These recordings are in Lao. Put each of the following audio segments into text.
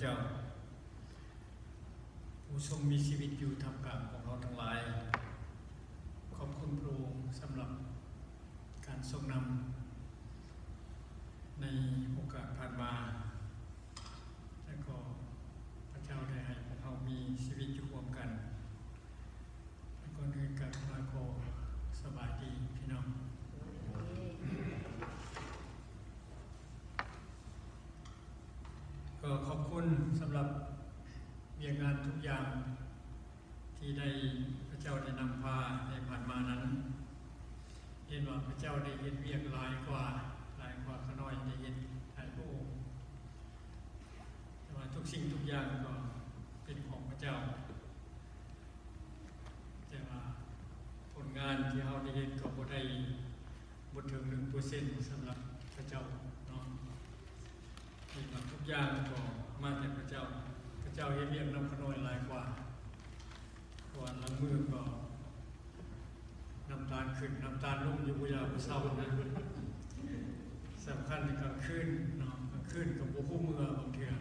ເຈົ້າ ຜູ້ຊົງມີຊີວິດຢູ່ທ່າມກາງຂອງເຮົາທັງຫຼາຍ. ຂອບຄຸນພະອົງສຳລັບການຊົງນຳໃນໂອກາດຜ່ານມາ ແລະກໍພະເຈົ້າໄດ້ໃຫ້ພວກເຮົາມີຊີວິດຢູ່ຮ່ວມກັນ. ກ່ອນອື່ນກະຂໍສະບາຍດີພີ່ນ້ອງ. ກໍຂອບຄຸນສຳລັບວຽກງານທຸກຢ່າງທີ່ໄດ້ ພະເຈົ້າໄດ້ນຳພາໃນຜ່ານມານັ້ນ. ເຫັນວ່າພະເຈົ້າໄດ້ເຮັດວຽກຫຼາຍກວ່າ ຫຼາຍກວ່າຂ້ານ້ອຍໄດ້ເຮັດໃຫ້ພະອົງ. ແຕ່ວ່າທຸກສິ່ງທຸກຢ່າງກໍເປັນຂອງພະເຈົ້າ. ແຕ່ວ່າຜົນງານທີ່ເຮົາໄດ້ເຮັດກໍບໍ່ໄດ້ ບໍ່ເຖິງໜຶ່ງເປີເຊັນສຳລັບພະເຈົ້າເນາະ. ເຫັນວ່າທຸກຢ່າງກໍມາແຕ່ພະເຈົ້າ. ພະເຈົ້າເຮັດວຽກນຳຂ້ານ້ອຍຫຼາຍກວ່າ. ເພາະວ່າລາງມື້ກໍນ້ຳຕານຂຶ້ນນ້ຳຕານລົງຢູ່ບໍ່ຢ່າບໍ່ເຊົານະ. ສຳຄັນໃນກາງຄືນເນາະ, ກາງຄືນກໍບໍ່ຮູ້ເມື່ອບາງເທື່ອ.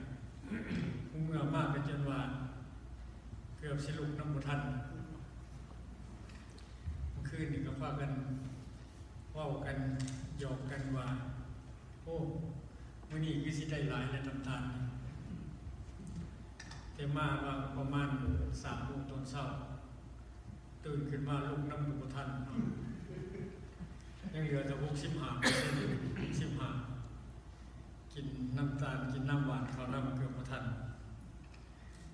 ຮູ້ເມື່ອມາກໍຈົນວ່າເກືອບຊິລຸກນຳບໍ່ທັນ. ກາງຄືນນີ້ກໍພາກັນເວົ້າກັນຫຍອກກັນວ່າ ໂອ້ ມື້ນີ້ຄືຊິໄດ້ຫຼາຍແລ້ວນ້ຳຕານນີ້. ແຕ່ມາວ່າປະມານສາມໂມງຕອນເຊົ້າ ຕື່ນຂຶ້ນມາລຸກນຳກໍບໍ່ທັນເນາະ. ຍັງເຫຼືອແຕ່ຫົກສິບຫ້າເປີເຊັນ ຫົກສິບຫ້າ ກິນນ້ຳຕານ ກິນນ້ຳຫວານເຂົ້ານຳເກືອບບໍ່ທັນ.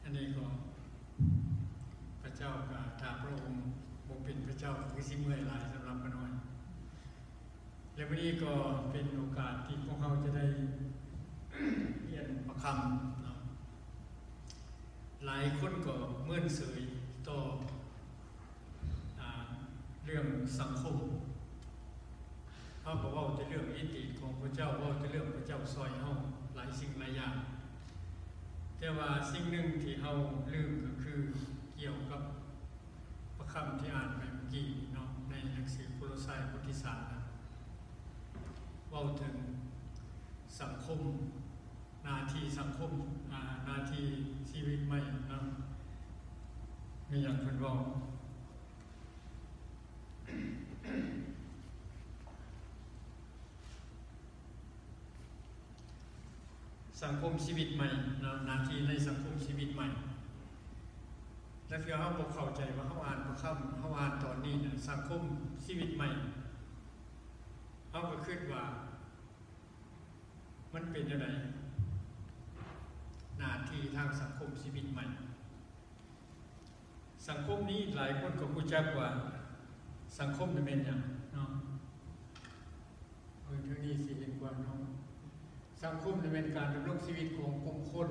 ອັນນີ້ກໍພະເຈົ້າກໍ ຖ້າພະອົງບໍ່ເປັນພະເຈົ້າ ຄືຊິເມື່ອຍຫຼາຍສຳລັບຂ້ານ້ອຍ. ແລະ ມື້ນີ້ກໍເປັນໂອກາດທີ່ພວກເຮົາຈະໄດ້ຮຽນພະຄຳເນາະ. ຫຼາຍຄົນກໍເມີນເສີຍຕໍ່ ອາ ເລື່ອງສັງຄົມ. ເຮົາກໍເວົ້າແຕ່ເລື່ອງເອເຕນຂອງພະເຈົ້າ, ເວົ້າແຕ່ເລື່ອງພະເຈົ້າຊ່ອຍເຮົາຫຼາຍສິ່ງຫຼາຍຢ່າງ. ແຕ່ວ່າສິ່ງໜຶ່ງທີ່ເຮົາລືມກໍຄືກ່ຽວກັບພະຄຳທີ່ອ່ານໄປເມື່ອກີ້ເນາະ, ໃນໜັງສືໂຄໂລຊາຍບົດທີສາມນະ ເວົ້າເຖິງສັງຄົມ ໜ້າທີ່ສັງຄົມ ອາ ໜ້າທີ່ຊີວິດໃໝ່ເນາະ. ມີຫຍັງເພິ່ນເວົ້າ? ສັງຄົມຊີວິດໃໝ່ເນາະ, ໜ້າທີ່ໃນສັງຄົມຊີວິດໃໝ່. ລະເທື່ອເຮົາບໍ່ເຂົ້າໃຈວ່າເຮົາອ່ານພະຄຳ, ເຮົາອ່ານຕອນນີ້ນະ ສັງຄົມຊີວິດໃໝ່, ເຮົາກໍຄິດວ່າ ມັນເປັນແນວໃດ? ໜ້າທີ່ທາງສັງຄົມຊີວິດໃໝ່. ສັງຄົມນີ້ຫຼາຍຄົນກໍຮູ້ຈັກວ່າສັງຄົມນີ້ແມ່ນຫຍັງເນາະ. ເບິ່ງທາງນີ້ຊິເຫັນກວ່າເນາະ. ສັງຄົມນີ້ແມ່ນການດຳລົງຊີວິດຂອງກຸ່ມຄົນ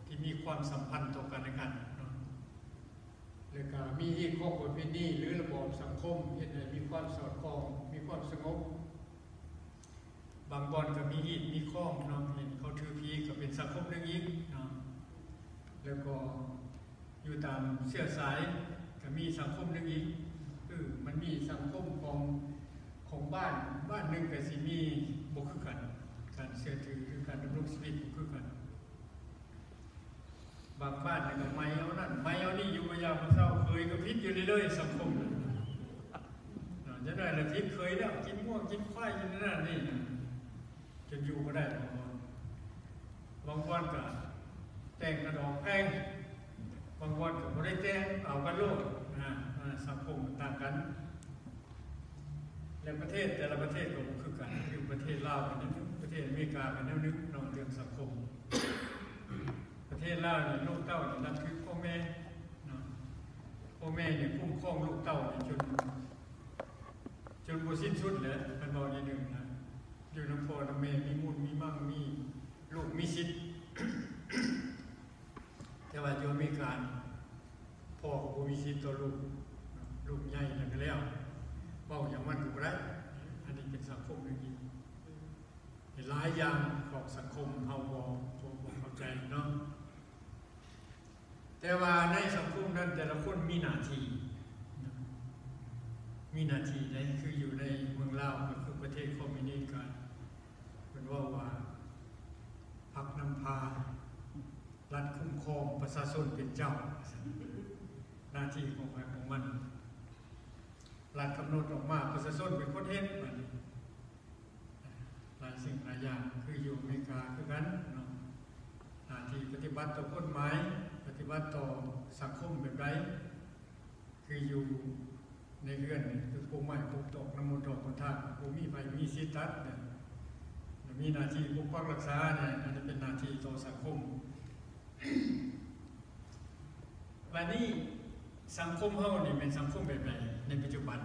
ທີ່ມີຄວາມສຳພັນຕໍ່ກັນແລະກັນເນາະ. ແລ້ວກໍມີຮີດຄອງປະເພນີ ຫຼື ລະບອບສັງຄົມ ເຮັດໃຫ້ມີຄວາມສອດຄ່ອງ ມີຄວາມສະຫງົບ. ບາງບ່ອນກໍມີຮີດມີຄອງເນາະ, ເຫັນເຂົາຖືຜີກໍເປັນສັງຄົມໜຶ່ງອີກເນາະ. ແລ້ວກໍຢູ່ຕາມເຊື້ອສາຍກໍມີສັງຄົມໜຶ່ງອີກ. ເອີ ມັນມີສັງຄົມຂອງ ຂອງບ້ານ, ບ້ານໜຶ່ງກໍຊິມີບໍ່ຄືກັນ, ການເຊື່ອຖື ຫຼື ການດຳລົງຊີວິດບໍ່ຄືກັນ. ບາງບ້ານນີ້ກໍໄໝເອົານັ້ນໄໝເອົານີ້ຢູ່ບໍ່ຢ່າບໍ່ເຊົາ, ເຄີຍກໍຜິດຢູ່ເລື້ອຍໆ ສັງຄົມເນາະ. ຈັກໜ້ອຍລະຜິດເຄີຍແລ້ວ, ກິນງົວກິນຄວາຍຢູ່ນັ້ນນີ້ ຈົນຢູ່ບໍ່ໄດ້ບາງບ່ອນ. ບາງບ່ອນກໍແຕ່ງກະດອງແພງ, ບາງບ່ອນກໍບໍ່ໄດ້ແຕ່ງ ເອົາກັນໂລດນະ. ສັງຄົມມັນຕ່າງກັນ. ແລະ ປະເທດແຕ່ລະປະເທດກໍບໍ່ຄືກັນ, ຄືປະເທດລາວກໍແນວໜຶ່ງ, ປະເທດອາເມລິກາກໍແນວໜຶ່ງເນາະ ເລື່ອງສັງຄົມ. ປະເທດລາວນີ້ລູກເຕົ້ານີ້ນັບຖືພໍ່ແມ່ເນາະ, ພໍ່ແມ່ນີ້ຄຸ້ມຄອງລູກເຕົ້ານີ້ຈົນ ຈົນບໍ່ສິ້ນສຸດແຫຼະ ຄັນເວົ້າແນວໜຶ່ງນະ. ຢູ່ນຳພໍ່ນຳແມ່ມີມູນມີມັງ ມີລູກມີສິດ. ແຕ່ວ່າຢູ່ອາເມລິການີ້ ພໍ່ກໍບໍ່ມີສິດຕໍ່ລູກ, ລູກໃຫຍ່ແລ້ວກໍແລ້ວ ເວົ້າຫຍັງມັນກໍບໍ່ໄດ້. ອັນນີ້ເປັນສັງຄົມໜຶ່ງອີກ, ຫຼາຍຢ່າງຂອງສັງຄົມເຮົາບໍ່ ບໍ່ ບໍ່ເຂົ້າໃຈເນາະ. ແຕ່ວ່າໃນສັງຄົມນັ້ນແຕ່ລະຄົນມີໜ້າທີ່, ມີໜ້າທີ່ໃດ໋. ຄືຢູ່ໃນເມືອງລາວ ກໍຄືປະເທດຄອມມິວນິດ ກໍເພິ່ນເວົ້າວ່າ ພັກນຳພາ ລັດ ຂອງປະຊາຊົນເປັນເຈົ້າ, ໜ້າທີ່ຂອງໃຜຂອງມັນ. ລັດກຳນົດອອກມາ, ປະຊາຊົນເປັນຄົນເຮັດ. ບັດນີ້ຫຼາຍສິ່ງຫຼາຍຢ່າງ ຄືຢູ່ອາເມລິກາຄືກັນເນາະ, ໜ້າທີ່ປະຕິບັດຕໍ່ກົດໝາຍ, ປະຕິບັດຕໍ່ສັງຄົມແບບໃດ? ຄືຢູ່ໃນເຮືອນນີ້ ຄືກົກໄມ້ກົກຕອກ ນ້ຳມົນດອກມົນທານ, ບໍ່ມີໃຜມີສິດຕັດເດ້, ມີໜ້າທີ່ປົກປັກຮັກສານີ້ ອັນນີ້ເປັນໜ້າທີ່ຕໍ່ສັງຄົມ. ບັດນີ້ສັງຄົມເຮົານີ້ແມ່ນສັງຄົມແບບໃດໃນປັດຈຸບັນ?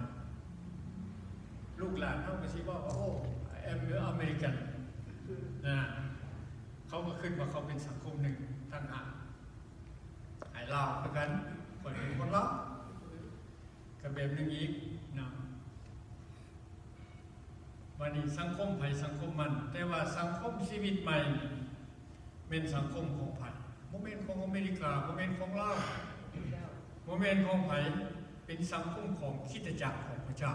ລູກຫຼານເຮົາກໍຊິເວົ້າວ່າ ໂອ້ I'm American ນະ, ເຂົາກໍຄິດວ່າເຂົາເປັນສັງຄົມໜຶ່ງຕ່າງຫາກ. ອ້າຍລາວຄືກັນ, ຂ້ອຍເປັນຄົນລາວ ກໍແບບໜຶ່ງອີກເນາະ. ບັດນີ້ສັງຄົມໃຜສັງຄົມມັນ, ແຕ່ວ່າສັງຄົມຊີວິດໃໝ່ນີ້ແມ່ນສັງຄົມຂອງໃຜ? ບໍ່ແມ່ນຂອງອາເມລິກາ, ບໍ່ແມ່ນຂອງລາວ, ບໍ່ແມ່ນຂອງໃຜ, ເປັນສັງຄົມຂອງຄຣິສຕະຈັກຂອງພະເຈົ້າ.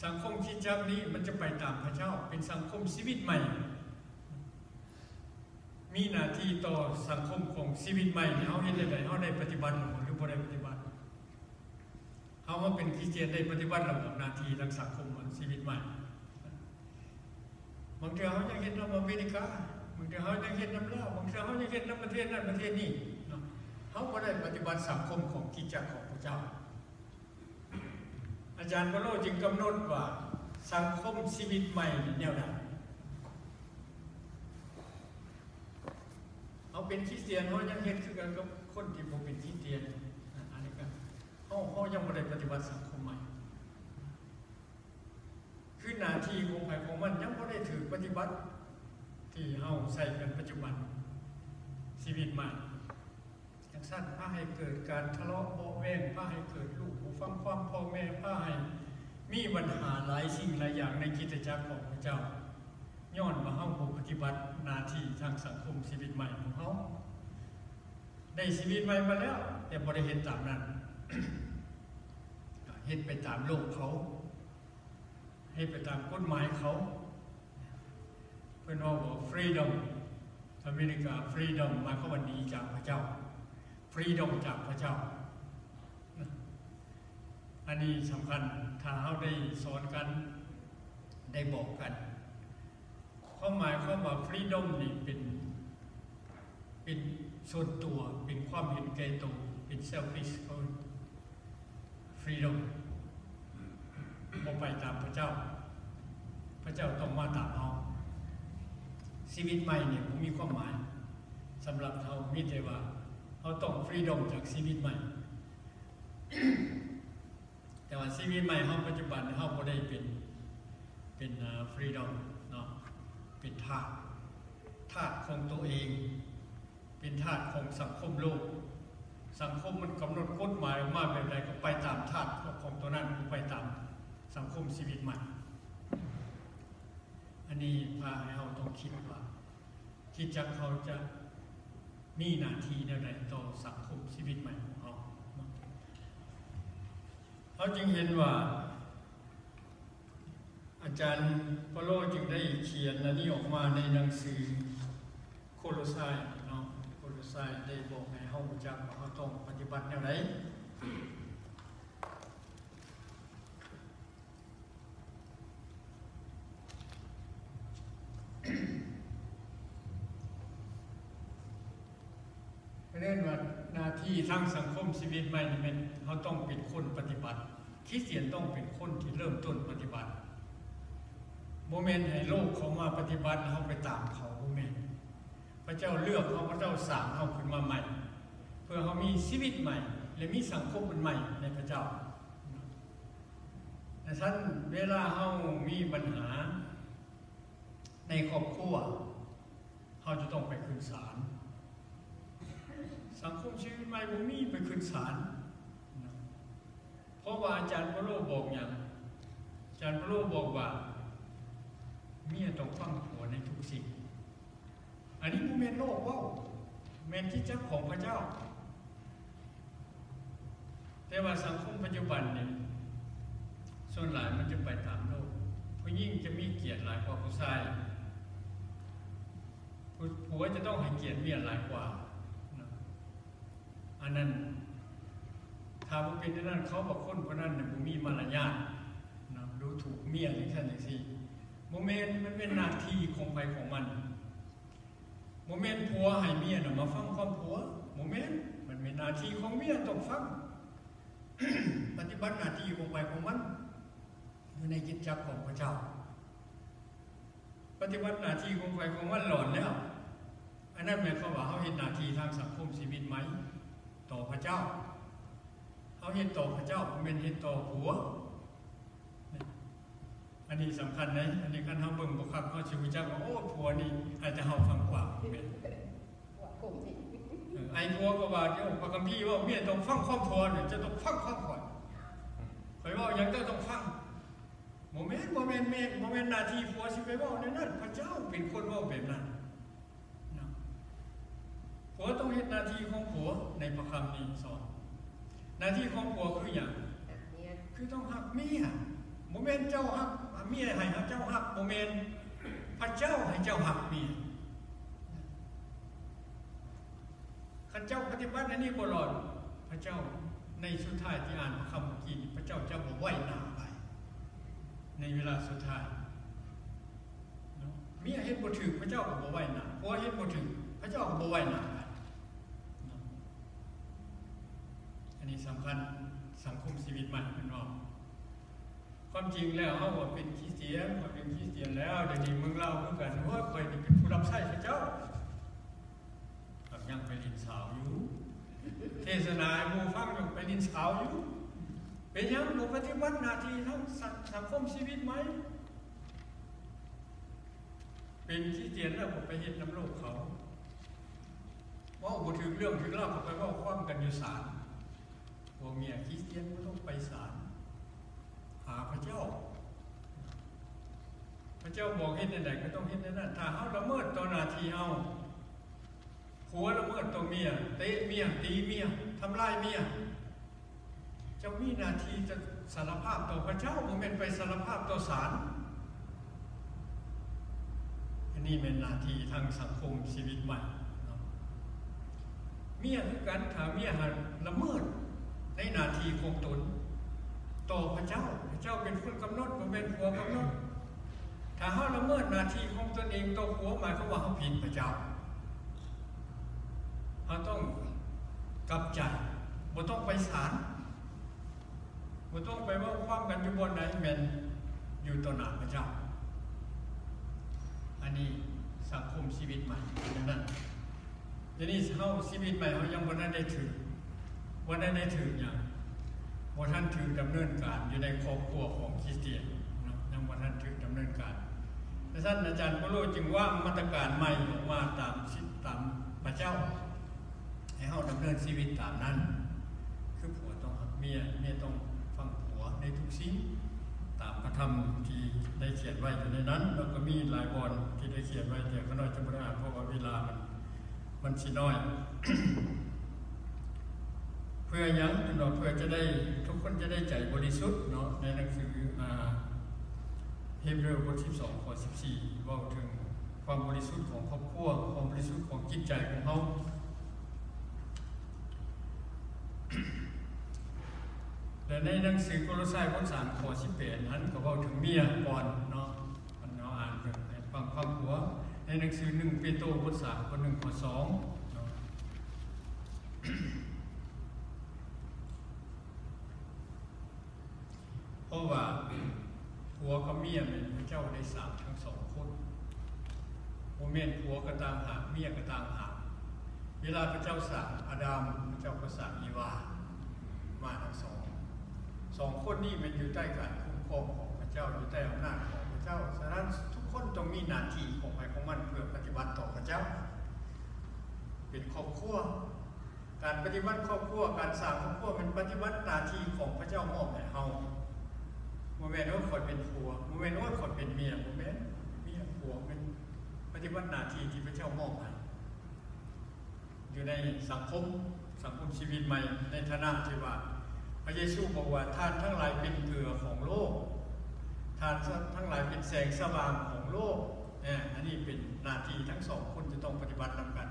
ສັງຄົມຄຣິສຕະຈັກນີ້ມັນຈະໄປຕາມພະເຈົ້າ, ເປັນສັງຄົມຊີວິດໃໝ່. ມີໜ້າທີ່ຕໍ່ສັງຄົມຂອງຊີວິດໃໝ່ນີ້ ເຮົາເຮັດແນວໃດ? ເຮົາໄດ້ປະຕິບັດຫຼືບໍ່ໄດ້ປະຕິບັດ? ເຮົາມາເປັນຄຣິສຕຽນໄດ້ປະຕິບັດລະບໍ? ໜ້າທີ່ທາງສັງຄົມຂອງຊີວິດໃໝ່. ບາງເທື່ອເຮົາຍັງເຮັດນຳອາເມລິກາ, ບາງເທື່ອເຮົາຍັງເຮັດນຳລາວ, ບາງເທື່ອເຮົາຍັງເຮັດນຳປະເທດນັ້ນປະເທດນີ້ເນາະ. ເຮົາບໍ່ໄດ້ປະຕິບັດສັງຄົມຂອງຄຣິສຕະຈັກຂອງພະເຈົ້າ. ອາຈານເປາໂລຈຶ່ງກຳນົດວ່າສັງຄົມຊີວິດໃໝ່ນີ້ແນວໃດ? ເຮົາເປັນຄຣິສຕຽນ ເຮົາຍັງເຮັດຄືກັນກັບຄົນທີ່ບໍ່ເປັນຄຣິສຕຽນ. ອັນນີ້ກໍເຮົາ ເຮົາຍັງບໍ່ໄດ້ປະຕິບັດສັງຄົມໃໝ່. ຄືໜ້າທີ່ຂອງໃຜຂອງມັນຍັງບໍ່ໄດ້ຖືກປະຕິບັດ ທີ່ເຮົາໃຊ້ກັນປັດຈຸບັນ, ຊີວິດໃໝ່. ຈັ່ງຊັ້ນ ພາໃຫ້ເກີດການທະເລາະເບາະແວ້ງ, ພາໃຫ້ເກີດລູກບໍ່ຟັງຄວາມພໍ່ແມ່, ພາໃຫ້ມີບັນຫາຫຼາຍສິ່ງຫຼາຍຢ່າງໃນຄຣິສຕະຈັກຂອງພະເຈົ້າ, ຍ້ອນວ່າເຮົາບໍ່ປະຕິບັດໜ້າທີ່ທາງສັງຄົມຊີວິດໃໝ່ຂອງເຮົາ. ໄດ້ຊີວິດໃໝ່ມາແລ້ວ ແຕ່ບໍ່ໄດ້ເຮັດຕາມນັ້ນ, ເຮັດໄປຕາມໂລກເຂົາ. ເຮັດໄປຕາມກົດໝາຍເຂົາ. ເພິ່ນເວົ້າວ່າ freedom ອາເມລິກາ freedom ໝາຍຄວາມວ່າໜີຈາກພະເຈົ້າ, freedom ຈາກພະເຈົ້າ. ອັນນີ້ສຳຄັນ ຖ້າເຮົາໄດ້ສອນກັນ ໄດ້ບອກກັນ. ຄວາມໝາຍຄວາມວ່າ freedom ນີ້ເປັນ ເປັນສ່ວນຕົວ, ເປັນຄວາມເຫັນແກ່ໂຕ, ເປັນ selfish ເຂົາ freedom ບໍ່ໄປຕາມພະເຈົ້າ, ພະເຈົ້າຕ້ອງມາຕາມເຮົາ. ຊີວິດໃໝ່ນີ້ບໍ່ມີຄວາມໝາຍສຳລັບເຮົາ, ມີແຕ່ວ່າເຮົາຕ້ອງ freedom ຈາກຊີວິດໃໝ່. ແຕ່ວ່າຊີວິດໃໝ່ເຮົາປັດຈຸບັນ ເຮົາບໍ່ໄດ້ເປັນ ເປັນ freedom ເນາະ, ເປັນທາດ, ທາດຂອງຕົວເອງ, ເປັນທາດຂອງສັງຄົມໂລກ. ສັງຄົມມັນກຳນົດກົດໝາຍອອກມາແບບໃດ ກໍໄປຕາມທາດຂອງຕົວນັ້ນ, ບໍ່ໄປຕາມສັງຄົມຊີວິດໃໝ່. ອັນນີ້ພາໃຫ້ເຮົາຕ້ອງຄິດວ່າ ຄຣິສຕະຈັກເຮົາຈະມີໜ້າທີ່ແນວໃດຕໍ່ສັງຄົມຊີວິດໃໝ່ຂອງເຮົາເນາະ. ເຮົາຈຶ່ງເຫັນວ່າ ອາຈານເປາໂລຈຶ່ງໄດ້ຂຽນອັນນີ້ອອກມາໃນໜັງສືໂຄໂລຊາຍເນາະ, ໂຄໂລຊາຍໄດ້ບອກໃຫ້ເຮົາຮູ້ຈັກວ່າເຮົາຕ້ອງປະຕິບັດແນວໃດ. ເພິ່ນເອີ້ນວ່າໜ້າທີ່ທາງສັງຄົມຊີວິດໃໝ່ນີ້ແມ່ນເຮົາຕ້ອງເປັນຄົນປະຕິບັດ. ຄຣິສຕຽນຕ້ອງເປັນຄົນທີ່ເລີ່ມຕົ້ນປະຕິບັດ. ບໍ່ແມ່ນໃຫ້ໂລກເຂົາມາປະຕິບັດແລ້ວເຮົາໄປຕາມເຂົາ, ບໍ່ແມ່ນ. ພະເຈົ້າເລືອກເຮົາ, ພະເຈົ້າສ້າງເຮົາຂຶ້ນມາໃໝ່ ເພື່ອເຮົາມີຊີວິດໃໝ່ ແລະ ມີສັງຄົມອັນໃໝ່ໃນພະເຈົ້າ. ດັ່ງຊັ້ນ ເວລາເຮົາມີບັນຫາໃນຄອບຄົວ ເຮົາຈະຕ້ອງໄປຂຶ້ນສານ. ສັງຄົມຊີວິດໃໝ່ບໍ່ມີໄປຂຶ້ນສານ. ເພາະວ່າອາຈານເປາໂລບອກຫຍັງ? ອາຈານເປາໂລບອກວ່າ ເມຍຕ້ອງຟັງຜົວໃນທຸກສິ່ງ. ອັນນີ້ບໍ່ແມ່ນໂລກເວົ້າ, ແມ່ນຄຣິສຕະຈັກຂອງພະເຈົ້າ. ແຕ່ວ່າສັງຄົມປັດຈຸບັນນີ້ ສ່ວນຫຼາຍມັນຈະໄປຕາມໂລກ. ຜູ້ຍິງຈະມີກຽດຫຼາຍກວ່າຜູ້ຊາຍ. ຜູ້ ຜົວຈະຕ້ອງໃຫ້ກຽດເມຍຫຼາຍກວ່ານະ. ອັນນັ້ນ ຖ້າບໍ່ເປັນອັນນັ້ນ ເຂົາວ່າຄົນຜູ້ນັ້ນນະບໍ່ມີມາລະຍາດນະ ດູຖູກເມຍຈັ່ງຊັ້ນຈັ່ງຊີ້. ບໍ່ແມ່ນ, ມັນແມ່ນໜ້າທີ່ຂອງໃຜຂອງມັນ. ບໍ່ແມ່ນຜົວໃຫ້ເມຍນະມາຟັງຄວາມຜົວ, ບໍ່ແມ່ນ. ມັນແມ່ນໜ້າທີ່ຂອງເມຍຕ້ອງຟັງ, ປະຕິບັດໜ້າທີ່ຂອງໃຜຂອງມັນ ຢູ່ໃນຄຣິສຕະຈັກຂອງພະເຈົ້າ. ປະຕິບັດໜ້າທີ່ຂອງໃຜຂອງມັນຫຼອນແລ້ວ. ອັນນັ້ນໝາຍຄວາມວ່າເຮົາເຮັດໜ້າທີ່ທາງສັງຄົມຊີວິດໃໝ່ຕໍ່ພະເຈົ້າ. ເຮົາເຮັດຕໍ່ພະເຈົ້າ, ບໍ່ແມ່ນເຮັດຕໍ່ຜົວ. ອັນນີ້ສຳຄັນເດ້. ອັນນີ້ຄັນເຮົາເບິ່ງບໍ່ຄັກ ເຮົາຊິຮູ້ຈັກວ່າ ໂອ້ ຜົວນີ້ໃຫ້ແຕ່ເຮົາຟັງກວ່າ. ແມ່ນ. ເອີ ໄອ້ຜົວກໍວ່າ ໂອ້ ພະຄຳພີເວົ້າ ເມຍຕ້ອງຟັງຄວາມຜົວ, ເຈົ້າຕ້ອງຟັງຄວາມຂ້ອຍ. ຂ້ອຍເວົ້າຫຍັງເຈົ້າຕ້ອງຟັງ. ບໍ່ແມ່ນ, ບໍ່ແມ່ນ, ແມ່ນ, ບໍ່ແມ່ນໜ້າທີ່ຜົວຊິໄປເວົ້າແນວນັ້ນ. ພະເຈົ້າເປັນຄົນເວົ້າແບບນັ້ນນະ. ຜົວຕ້ອງເຮັດໜ້າທີ່ຂອງຜົວໃນພະຄຳນີ້ສອນ. ໜ້າທີ່ຂອງຜົວຄືຫຍັງ? ຮັກເມຍ. ຄືຕ້ອງຮັກເມຍ. ບໍ່ແມ່ນເຈົ້າຮັກເມຍໃຫ້ເຈົ້າຮັກ, ບໍ່ແມ່ນ. ພະເຈົ້າໃຫ້ເຈົ້າຮັກເມຍ. ຄັນເຈົ້າປະຕິບັດອັນນີ້ບໍ່ຫຼອດ, ພະເຈົ້າ ໃນສຸດທ້າຍທີ່ອ່ານພະຄຳເມື່ອກີ້ນີ້ ພະເຈົ້າຈະບໍ່ໄວ້ໜ້າໃຜໃນເວລາສຸດທ້າຍເນາະ. ເມຍເຮັດບໍ່ຖືກ ພະເຈົ້າກໍບໍ່ໄວ້ໜ້າ, ຜົວເຮັດບໍ່ຖືກ ພະເຈົ້າກໍບໍ່ໄວ້ໜ້າໃຜເນາະ. ອັນນີ້ສຳຄັນ, ສັງຄົມຊີວິດໃໝ່ເພິ່ນເວົ້າ. ຄວາມຈິງແລ້ວເຮົາກໍເປັນຄຣິສຕຽນ, ຂ້ອຍເປັນຄຣິສຕຽນແລ້ວ, ດຽວນີ້ເມືອງລາວຄືກັນ, ໂອ້ຍ ຂ້ອຍນີ້ເປັນຜູ້ຮັບໃຊ້ພະເຈົ້າ, ກໍຍັງໄປຫຼິ້ນສາວຢູ່, ເທສະໜາໃຫ້ໝູ່ຟັງຢູ່, ໄປຫຼິ້ນສາວຢູ່. ເປັນຫຍັງບໍ່ປະຕິບັດໜ້າທີ່ທາງສັງ ສັງຄົມຊີວິດໃໝ່? ເປັນຄຣິສຕຽນແລ້ວກໍໄປເຮັດນຳໂລກເຂົາ, ເວົ້າບໍ່ຖືກເລື່ອງຖືກລາວກໍໄປເວົ້າຄວາມກັນຢູ່ສານ. ຜົວເມຍຄຣິສຕຽນບໍ່ຕ້ອງໄປສານ, ຫາພະເຈົ້າ. ພະເຈົ້າບອກເຮັດແນວໃດກໍຕ້ອງເຮັດແນວນັ້ນ. ຖ້າເຮົາລະເມີດຕໍ່ໜ້າທີ່ເຮົາ, ຜົວລະເມີດຕໍ່ເມຍ, ເຕະເມຍ, ຕີເມຍ, ທຳຮ້າຍເມຍ, ເຈົ້າມີໜ້າທີ່ຈະສາລະພາບຕໍ່ພະເຈົ້າ, ບໍ່ແມ່ນໄປສາລະພາບຕໍ່ສານ. ອັນນີ້ແມ່ນໜ້າທີ່ທາງສັງຄົມຊີວິດໃໝ່ເນາະ. ເມຍຄືກັນ, ຖ້າເມຍຫາກລະເມີດໃນໜ້າທີ່ຂອງຕົນຕໍ່ພະເຈົ້າ, ພະເຈົ້າເປັນຄົນກຳນົດ, ບໍ່ແມ່ນຜົວກຳນົດ. ຖ້າເຮົາລະເມີດໜ້າທີ່ຂອງຕົນເອງຕໍ່ຜົວ, ໝາຍຄວາມວ່າເຮົາຜິດພະເຈົ້າ. ເຮົາຕ້ອງກັບໃຈ, ບໍ່ຕ້ອງໄປສານ, ບໍ່ຕ້ອງໄປເວົ້າຄວາມກັນຢູ່ບ່ອນໃດ, ແມ່ນຢູ່ຕໍ່ໜ້າພະເຈົ້າ. ອັນນີ້ສັງຄົມຊີວິດໃໝ່ເປັນແນວນັ້ນ. ດຽວນີ້ເຮົາ ຊີວິດໃໝ່ເຮົາຍັງບໍ່ທັນໄດ້ຖືກ, ບໍ່ທັນໄດ້ຖືກຫຍັງ, ບໍ່ທັນຖືກດຳເນີນການຢູ່ໃນຄອບຄົວຂອງຄຣິສຕຽນເນາະ, ຍັງບໍ່ທັນຖືກດຳເນີນການ. ສະນັ້ນ ອາຈານເປາໂລຈຶ່ງວາງມາດຕະການໃໝ່ອອກມາຕາມສິດ ຕາມພະເຈົ້າ ໃຫ້ເຮົາດຳເນີນຊີວິດຕາມນັ້ນ. ຄືຜົວຕ້ອງຮັກເມຍ, ເມຍຕ້ອງຟັງຜົວໃນທຸກສິ່ງ ຕາມພະທຳທີ່ໄດ້ຂຽນໄວ້ຢູ່ໃນນັ້ນ. ແລ້ວກໍມີຫຼາຍບ່ອນທີ່ໄດ້ຂຽນໄວ້, ແຕ່ຂ້ານ້ອຍຈະບໍ່ໄດ້ອ່ານ ເພາະວ່າເວລາມັນ ມັນຊິນ້ອຍ. ເພື່ອຫຍັງ? ເພິ່ນວ່າເພື່ອຈະໄດ້ ທຸກຄົນຈະໄດ້ໃຈບໍລິສຸດເນາະ. ໃນໜັງສື ອ່າ ເຮເບຣບົດສິບສອງ ຂໍ້ສິບສີ່ ເວົ້າເຖິງຄວາມບໍລິສຸດຂອງຄອບຄົວ, ຄວາມບໍລິສຸດຂອງຈິດໃຈຂອງເຮົາ. ແລະ ໃນໜັງສືໂກໂລໄຊບົດສາມ ຂໍ້ສິບແປດ ຫັ້ນກໍເວົ້າເຖິງເມຍກ່ອນເນາະ. ເຮົາອ່ານເບິ່ງໃຫ້ຟັງຄວາມຫົວ ໃນໜັງສືໜຶ່ງເປໂຕບົດສາມ ຂໍ້ໜຶ່ງ ຂໍ້ສອງເນາະ. ເພາະວ່າຜົວກັບເມຍແມ່ນພະເຈົ້າໄດ້ສ້າງທັງສອງຄົນ, ບໍ່ແມ່ນຜົວກໍຕ່າງຫາກ ເມຍກໍຕ່າງຫາກ. ເວລາພະເຈົ້າສ້າງອາດາມ, ພະເຈົ້າກໍສ້າງອີວາມາທັງສອງ. ສອງຄົນນີ້ແມ່ນຢູ່ໃຕ້ການຄຸ້ມຄອງຂອງພະເຈົ້າ, ຢູ່ໃຕ້ອຳນາດຂອງພະເຈົ້າ. ສະນັ້ນ ທຸກຄົນຕ້ອງມີໜ້າທີ່ຂອງໃຜຂອງມັນເພື່ອປະຕິບັດຕໍ່ພະເຈົ້າ. ເປັນຄອບຄົວ, ການປະຕິບັດຄອບຄົວ, ການສ້າງຄອບຄົວ ແມ່ນປະຕິບັດໜ້າທີ່ຂອງພະເຈົ້າມອບໃຫ້ເຮົາ. ບໍ່ແມ່ນວ່າຂ້ອຍເປັນຜົວ, ບໍ່ແມ່ນວ່າຂ້ອຍເປັນເມຍ, ບໍ່ແມ່ນ. ເມຍ, ຜົວ ແມ່ນປະຕິບັດໜ້າທີ່ທີ່ພະເຈົ້າມອບໃຫ້. ຢູ່ໃນສັງຄົມ, ສັງຄົມຊີວິດໃໝ່ ໃນຖານະທີ່ວ່າ ພະເຢຊູບອກວ່າ ທ່ານທັງຫຼາຍເປັນເກືອຂອງໂລກ, ທ່ານທັງຫຼາຍເປັນແສງສະຫວ່າງຂອງໂລກ. ໃນ ອັນນີ້ເປັນໜ້າທີ່ທັງສອງຄົນຈະຕ້ອງປະຕິບັດນຳກັນ.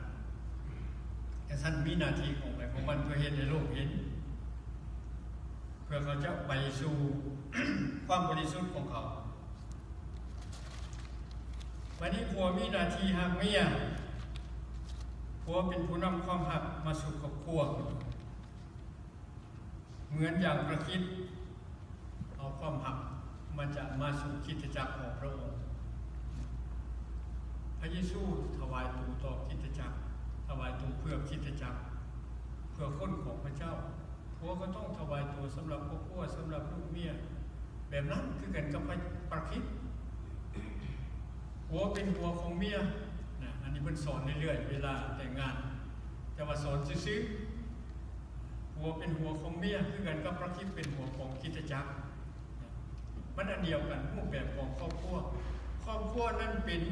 ແຕ່ຊັ້ນມີໜ້າທີ່ຂອງໃຜຂອງມັນ ເພື່ອເຮັດໃຫ້ໂລກເຫັນ ເພື່ອເຂົາຈະໄປສູ່ຄວາມບໍລິສຸດຂອງເຂົາ. ບັດນີ້ຜົວມີໜ້າທີ່ຮັກເມຍ. ຜົວເປັນຜູ້ນຳຄວາມຮັກມາສູ່ຄອບຄົວ. ເໝືອນຢ່າງພະຄຣິດເອົາຄວາມຮັກມາຈາກ ມາສູ່ຄຣິສຕະຈັກຂອງພະອົງ. ພະເຢຊູຖວາຍໂຕຕໍ່ຄຣິສຕະຈັກ, ຖວາຍໂຕເພື່ອຄຣິສຕະຈັກ, ເພື່ອຄົນຂອງພະເຈົ້າ. ຜົວກໍຕ້ອງຖວາຍໂຕສຳລັບຄອບຄົວ, ສຳລັບລູກເມຍ. ແບບນັ້ນຄືກັນກັບພະ ພະຄຣິດ. ຜົວເປັນຫົວຂອງເມຍນະ, ອັນນີ້ເພິ່ນສອນເລື້ອຍໆ ເວລາແຕ່ງງານ, ແຕ່ວ່າສອນຊື່ໆ. ຫົວເປັນຫົວຂອງເມຍ ຄືກັນກັບພະຄຣິດເປັນຫົວຂອງຄຣິສຕະຈັກ. ມັນອັນດຽວກັນ, ຮູບແບບຂອງຄອບຄົວ. ຄອບຄົວນັ້ນເປັນ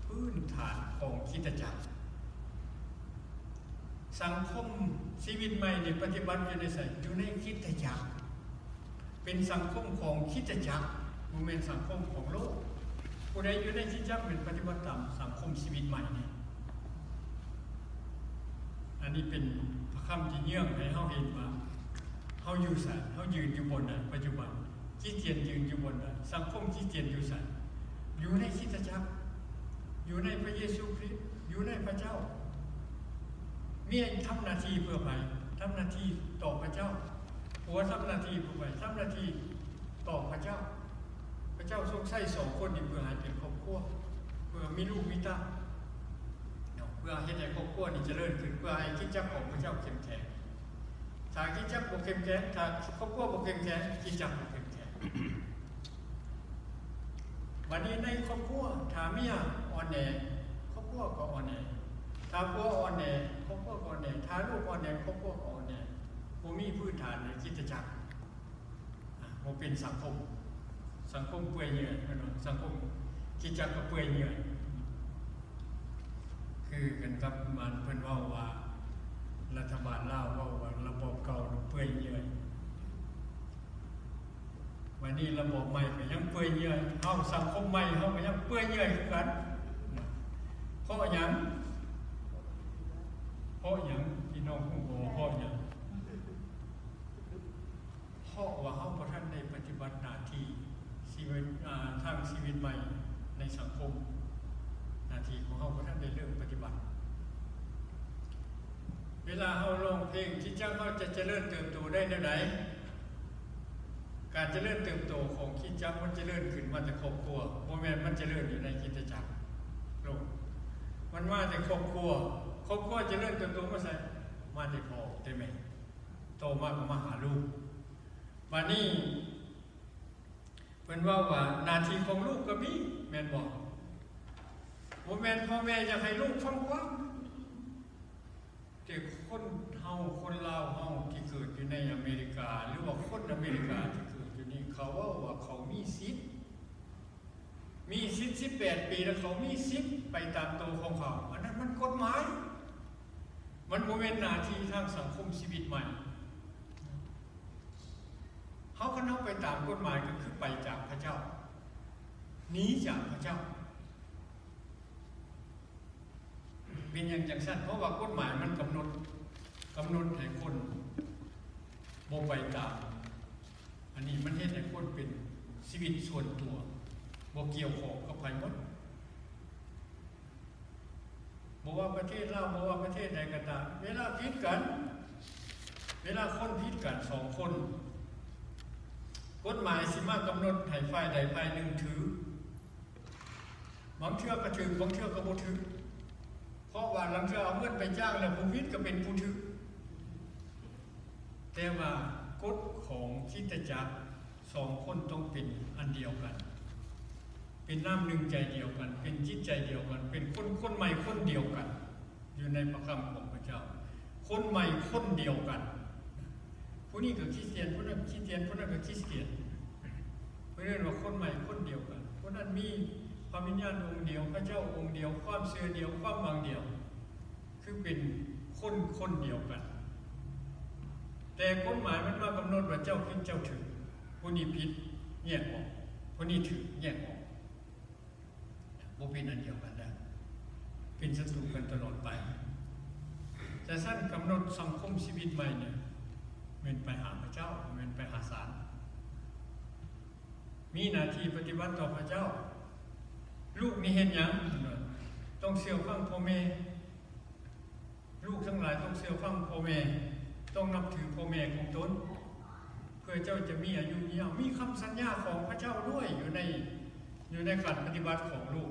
ພື້ນຖານຂອງຄຣິສຕະຈັກ. ສັງຄົມຊີວິດໃໝ່ນີ້ປະຕິບັດຢູ່ໃນໃສ? ຢູ່ໃນຄຣິສຕະຈັກ. ເປັນສັງຄົມຂອງຄຣິສຕະຈັກ, ບໍ່ແມ່ນສັງຄົມຂອງໂລກ. ຜູ້ໃດຢູ່ໃນຄຣິສຕະຈັກແມ່ນປະຕິບັດຕາມສັງຄົມຊີວິດໃໝ່ນີ້. ອັນນີ້ເປັນພະຄຳທີ່ເຍືອງໃຫ້ເຮົາເຫັນວ່າ ເຮົາຢູ່ໃສ? ເຮົາຢືນຢູ່ບ່ອນໃດປັດຈຸບັນ? ຄຣິສຕຽນຢືນຢູ່ບ່ອນໃດ? ສັງຄົມຄຣິສຕຽນຢູ່ໃສ? ຢູ່ໃນຄຣິສຕະຈັກ, ຢູ່ໃນພະເຢຊູຄຣິດ, ຢູ່ໃນພະເຈົ້າ. ເມຍທຳໜ້າທີ່ເພື່ອໃຜ? ທຳໜ້າທີ່ຕໍ່ພະເຈົ້າ. ຜົວທຳໜ້າທີ່ເພື່ອໃຜ? ທຳໜ້າທີ່ຕໍ່ພະເຈົ້າ. ພະເຈົ້າຊົງໃຊ້ສອງຄົນນີ້ເພື່ອໃຫ້ເປັນຄອບຄົວ, ເພື່ອມີລູກມີເຕົ້າເນາະ, ເພື່ອເຮັດໃຫ້ຄອບຄົວນີ້ຈະເລີນຂຶ້ນ, ເພື່ອໃຫ້ຄຣິສຕະຈັກຂອງພະເຈົ້າເຂັ້ມແຂງ. ຖ້າຄຣິສຕະຈັກບໍ່ເຂັ້ມແຂງ, ຖ້າຄອບຄົວບໍ່ເຂັ້ມແຂງ, ຄຣິສຕະຈັກບໍ່ເຂັ້ມແຂງ. ບັດນີ້ໃນຄອບຄົວ ຖ້າເມຍອ່ອນແອ ຄອບຄົວກໍອ່ອນແອ, ຖ້າຜົວອ່ອນແອ ຄອບຄົວກໍອ່ອນແອ, ຖ້າລູກອ່ອນແອ ຄອບຄົວກໍອ່ອນແອ. ບໍ່ມີພື້ນຖານໃນຄຣິສຕະຈັກ, ບໍ່ເປັນສັງຄົມ, ສັງຄົມເປື່ອຍເຫຍື່ອຍ, ເພິ່ນວ່າສັງຄົມຄຣິສຕະຈັກກໍເປື່ອຍເຫຍື່ອຍ. ຄືກັນກັບມັນ ເພິ່ນເວົ້າວ່າ ລັດຖະບານລາວເວົ້າວ່າລະບອບເກົ່າເປື່ອຍເຫຍື່ອຍ. ບັດນີ້ລະບອບໃໝ່ກໍຍັງເປື່ອຍເຫຍື່ອຍ, ເຮົາສັງຄົມໃໝ່ເຮົາກໍຍັງເປື່ອຍເຫຍື່ອຍຄືກັນ. ເພາະຫຍັງ? ເພາະຫຍັງ? ພີ່ນ້ອງຮູ້ບໍ່ວ່າເພາະຫຍັງ? ເພາະວ່າເຮົາບໍ່ທັນໄດ້ປະຕິບັດໜ້າທີ່ຊີວິດ, ອາ, ທາງຊີວິດໃໝ່ໃນສັງຄົມ. ໜ້າທີ່ຂອງເຮົາບໍ່ທັນໄດ້ເລີ່ມປະຕິບັດ. ເວລາເຮົາຮ້ອງເພງ, ຄຣິສຕະຈັກເຮົາຈະຈະເລີນເຕີບໂຕໄດ້ແນວໃດ? ການຈະເລີນເຕີບໂຕຂອງຄຣິສຕະຈັກ ມັນຈະເລີນຂຶ້ນມາແຕ່ຄອບຄົວ, ບໍ່ແມ່ນມັນຈະເລີນຢູ່ໃນຄຣິສຕະຈັກໂລກ. ມັນມາແຕ່ຄອບຄົວ. ຄອບຄົວຈະເລີນເຕີບໂຕມາໃສ? ມາແຕ່ພໍ່ແຕ່ແມ່. ຕໍ່ມາກໍມາຫາລູກ. ບາດນີ້ເພິ່ນເວົ້າວ່າໜ້າທີ່ຂອງລູກກໍມີ, ແມ່ນບໍ່? ບໍ່ແມ່ນພໍ່ແມ່ຢາກໃຫ້ລູກຟັງຄວາມ. ແຕ່ຄົນເຮົາ, ຄົນລາວເຮົາທີ່ເກີດຢູ່ໃນອາເມລິກາ ຫຼືວ່າຄົນອາເມລິກາທີ່ເກີດຢູ່ນີ້, ເຂົາເວົ້າວ່າເຂົາມີສິດ, ມີສິດສິບແປດປີ ແລ້ວເຂົາມີສິດໄປຕາມໂຕຂອງເຂົາ. ອັນນັ້ນມັນກົດໝາຍ, ມັນບໍ່ແມ່ນໜ້າທີ່ທາງສັງຄົມຊີວິດໃໝ່. ເຮົາ, ຄັນເຮົາໄປຕາມກົດໝາຍ ກໍຄືໄປຈາກພະເຈົ້າ, ໜີຈາກພະເຈົ້າ. ເປັນຫຍັງຈັ່ງຊັ້ນ? ເພາະວ່າກົດໝາຍມັນກຳນົດ, ກຳນົດໃຫ້ຄົນບໍ່ໄປຕາມ. ອັນນີ້ມັນເຮັດໃຫ້ຄົນເປັນຊີວິດສ່ວນຕົວ, ບໍ່ກ່ຽວຂ້ອງກັບໃຜໝົດ. ບໍ່ວ່າປະເທດລາວ, ບໍ່ວ່າປະເທດໃດກໍຕາມ, ເວລາຜິດກັນ, ເວລາຄົນຜິດກັນສອງຄົນ, ກົດໝາຍຊິມາກຳນົດໃຫ້ຝ່າຍໃດຝ່າຍໜຶ່ງຖືກ. ບາງເທື່ອກໍຖືກ, ບາງເທື່ອກໍບໍ່ຖືກ. ເພາະວ່າລາງເທື່ອເອົາເງິນໄປຈ້າງແລ້ວ ຜູ້ຜິດກໍເປັນຜູ້ຖືກ. ແຕ່ວ່າກົດຂອງຄຣິສຕະຈັກ, ສອງຄົນຕ້ອງເປັນອັນດຽວກັນ, ເປັນນ້ຳໜຶ່ງໃຈດຽວກັນ, ເປັນຈິດໃຈດຽວກັນ, ເປັນຄົນ, ຄົນໃໝ່ຄົນດຽວກັນ ຢູ່ໃນພະຄຳຂອງພະເຈົ້າ. ຄົນໃໝ່ຄົນດຽວກັນ. ຜູ້ນີ້ກໍຄຣິສຕຽນ, ຜູ້ນັ້ນຄຣິສຕຽນ, ຜູ້ນັ້ນກໍຄຣິສຕຽນ. ເພິ່ນເອີ້ນວ່າຄົນໃໝ່ຄົນດຽວກັນ. ຜູ້ນັ້ນມີພະວິນຍານອົງດຽວ, ພະເຈົ້າອົງດຽວ, ຄວາມເຊື່ອດຽວ, ຄວາມຫວັງດຽວ. ຄືເປັນຄົນຄົນດຽວກັນ. ແຕ່ກົດໝາຍມັນມາກຳນົດວ່າເຈົ້າຜິດເຈົ້າຖືກ, ຜູ້ນີ້ຜິດແຍກອອກ, ຜູ້ນີ້ຖືກແຍກອອກ. ບໍ່ເປັນອັນດຽວກັນແລ້ວ ເປັນສັດຕູກັນຕະຫຼອດໄປ. ຈະຊັ້ນກຳນົດສັງຄົມຊີວິດໃໝ່ນີ້ ແມ່ນໄປຫາພະເຈົ້າ ແມ່ນໄປຫາສານ ມີໜ້າທີ່ປະຕິບັດຕໍ່ພະເຈົ້າ. ລູກນີ້ເຮັດຫຍັງ? ຕ້ອງເຊື່ອຟັງພໍ່ແມ່. ລູກທັງຫຼາຍຕ້ອງເຊື່ອຟັງພໍ່ແມ່, ຕ້ອງນັບຖືພໍ່ແມ່ຂອງຕົນ, ເພື່ອເຈົ້າຈະມີອາຍຸຍາວ. ມີຄຳສັນຍາຂອງພະເຈົ້າດ້ວຍຢູ່ໃນ, ຢູ່ໃນການປະຕິບັດຂອງລູກ.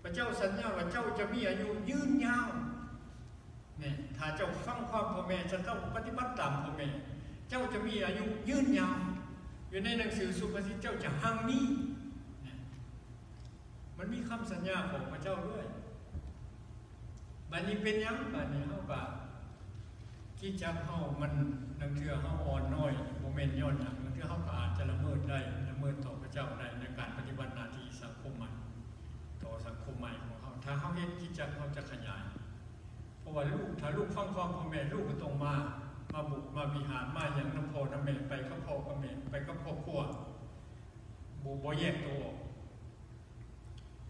ພະເຈົ້າສັນຍາວ່າເຈົ້າຈະມີອາຍຸຍືນຍາວ. ແມ່ນ, ຖ້າເຈົ້າຟັງຄວາມພໍ່ແມ່, ຖ້າເຈົ້າປະຕິບັດຕາມພໍ່ແມ່, ເຈົ້າຈະມີອາຍຸຍືນຍາວ. ຢູ່ໃນໜັງສືສຸພາສິດ, ເຈົ້າຈະຮັ່ງມີ. ແມ່ນ. ມັນມີຄຳສັນຍາຂອງພະເຈົ້າດ້ວຍ. ບາດນີ້ເປັນຫຍັງ? ບາດນີ້ເຮົາກະ ຄຣິສຕະຈັກເຮົາມັນ ລາງເທື່ອເຮົາອ່ອນນ້ອຍ ບໍ່ແມ່ນຍ້ອນຫຍັງ, ລາງເທື່ອເຮົາກະອາດຈະລະເມີດໄດ້, ລະເມີດຕໍ່ພະເຈົ້າໄດ້ ໃນການປະຕິບັດໜ້າທີ່ສັງຄົມໃໝ່ ຕໍ່ສັງຄົມໃໝ່ຂອງເຮົາ. ຖ້າເຮົາເຮັດ ຄຣິສຕະຈັກເຮົາຈະຂະຫຍາຍ. ເພາະວ່າລູກ, ຖ້າລູກຟັງຄວາມພໍ່ແມ່, ລູກກໍຕ້ອງມາ, ມາໂບດ, ມາວິຫານ, ມາຫຍັງນຳພໍ່ນຳແມ່, ໄປກັບພໍ່ກັບແມ່, ໄປກັບຄອບຄົວ, ບໍ່, ບໍ່ແຍກໂຕອອກ.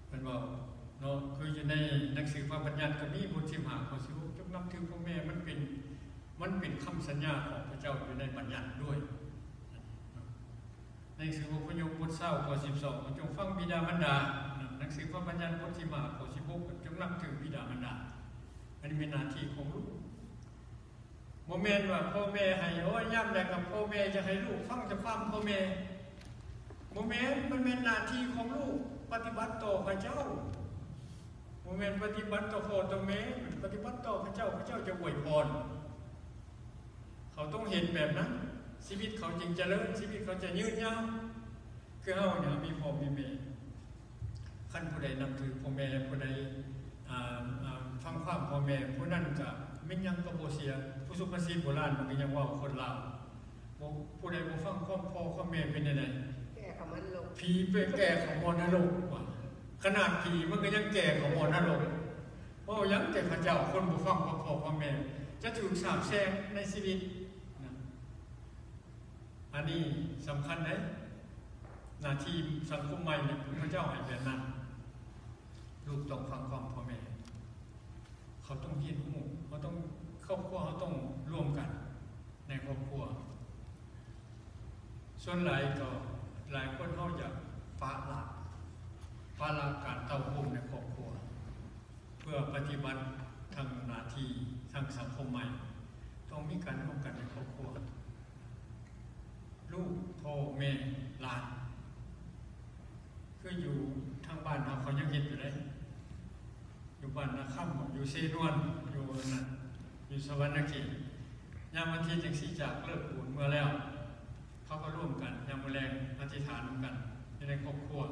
ເພິ່ນເວົ້າເນາະ ຄືຢູ່ໃນໜັງສືພະບັນຍັດກໍມີບົດສິບຫ້າ ຂໍ້ສິບຫົກ ຈົ່ງນັບຖືພໍ່ແມ່. ມັນເປັນ, ມັນເປັນຄຳສັນຍາຂອງພະເຈົ້າຢູ່ໃນບັນຍັດດ້ວຍ. ໃນໜັງສືອົບພະຍົບບົດຊາວ ຂໍ້ສິບສອງ ຈົ່ງຟັງບິດາມານດາ. ໜັງສືພະບັນຍັດບົດສິບຫ້າ ຂໍ້ສິບຫົກ ຈົ່ງນັບຖືບິດາມານດາ. ອັນນີ້ແມ່ນໜ້າທີ່ຂອງລູກ. ບໍ່ແມ່ນວ່າພໍ່ແມ່ໃຫ້, ໂອ້ຍ ຍາມໃດກໍພໍ່ແມ່ຈະໃຫ້ລູກຟັງແຕ່ຄວາມພໍ່ແມ່. ບໍ່ແມ່ນ, ມັນແມ່ນໜ້າທີ່ຂອງລູກປະຕິບັດຕໍ່ພະເຈົ້າ. ບໍ່ແມ່ນປະຕິບັດຕໍ່ພໍ່ຕໍ່ແມ່, ປະຕິບັດຕໍ່ພະເຈົ້າ, ພະເຈົ້າຈະອວຍພອນ. ເຂົາຕ້ອງເຫັນແບບນັ້ນ, ຊີວິດເຂົາຈຶ່ງຈະເລີນ, ຊີວິດເຂົາຈະຍືນຍາວ. ຄືເຮົານີ້ ເຮົາມີພໍ່ມີແມ່. ຄັນຜູ້ໃດນັບຖືພໍ່ແມ່, ຜູ້ໃດ, ອ່າ, ອ່າ, ຟັງຄວາມພໍ່ແມ່, ຜູ້ນັ້ນກະແມ່ນຫຍັງກໍບໍ່ເສຍ. ຜູ້ສຸພາສິດໂບລານມັນກໍຍັງເວົ້າຄົນລາວ, ບໍ່, ຜູ້ໃດບໍ່ຟັງຄວາມພໍ່ຄວາມແມ່ເປັນແນວໃດ? ແກ່ເຂົ້າມັນລົງ. ຜີໄປແກ່ເຂົ້າບໍ່ນະລົກວ່າ. ຂະໜາດຜີມັນກໍຍັງແກ່ເຂົ້າບໍ່ນະລົກ. ເວົ້າຫຍັງແຕ່ພະເຈົ້າ, ຄົນບໍ່ຟັງຄວາມພໍ່ຄວາມແມ່ ຈະຖືກສາບແຊ່ງໃນຊີວິດນະ. ອັນນີ້ສຳຄັນເດ້. ໜ້າທີ່ສັງຄົມໃໝ່ນີ້ ພະເຈົ້າໃຫ້ແບບນັ້ນ. ລູກຕ້ອງຟັງຄວາມພໍ່ແມ່. ເຂົາຕ້ອງຮຽນຮູ້. ເຮົາຕ້ອງ, ຄອບຄົວເຮົາຕ້ອງລວມກັນໃນຄອບຄົວ. ສ່ວນຫຼາຍກໍ, ຫຼາຍຄົນເຮົາຢາກປະລະ, ປະລະການເຕົ້າໂຮມໃນຄອບຄົວ. ເພື່ອປະຕິບັດທັງໜ້າທີ່ທັງສັງຄົມໃໝ່ ຕ້ອງມີການຮ່ວມກັນໃນຄອບຄົວ ລູກ, ພໍ່, ແມ່, ຫຼານ. ຄືຢູ່ທາງບ້ານເຮົາ ເຂົາຍັງເຮັດຢູ່ເດ້. ຢູ່ບ້ານນາຄຳ, ຢູ່ເຊນວນ, ຢູ່ນັ້ນ, ຢູ່ສະຫວັນນະເຂດ. ຍາມວັນທິດຈັ່ງຊີ້ ຈາກເລີກບຸນເມືອແລ້ວ ເຂົາກໍລວມກັນ ຍາມມື້ແລງອະທິຖານນຳກັນຢູ່ໃນຄອບຄົວ.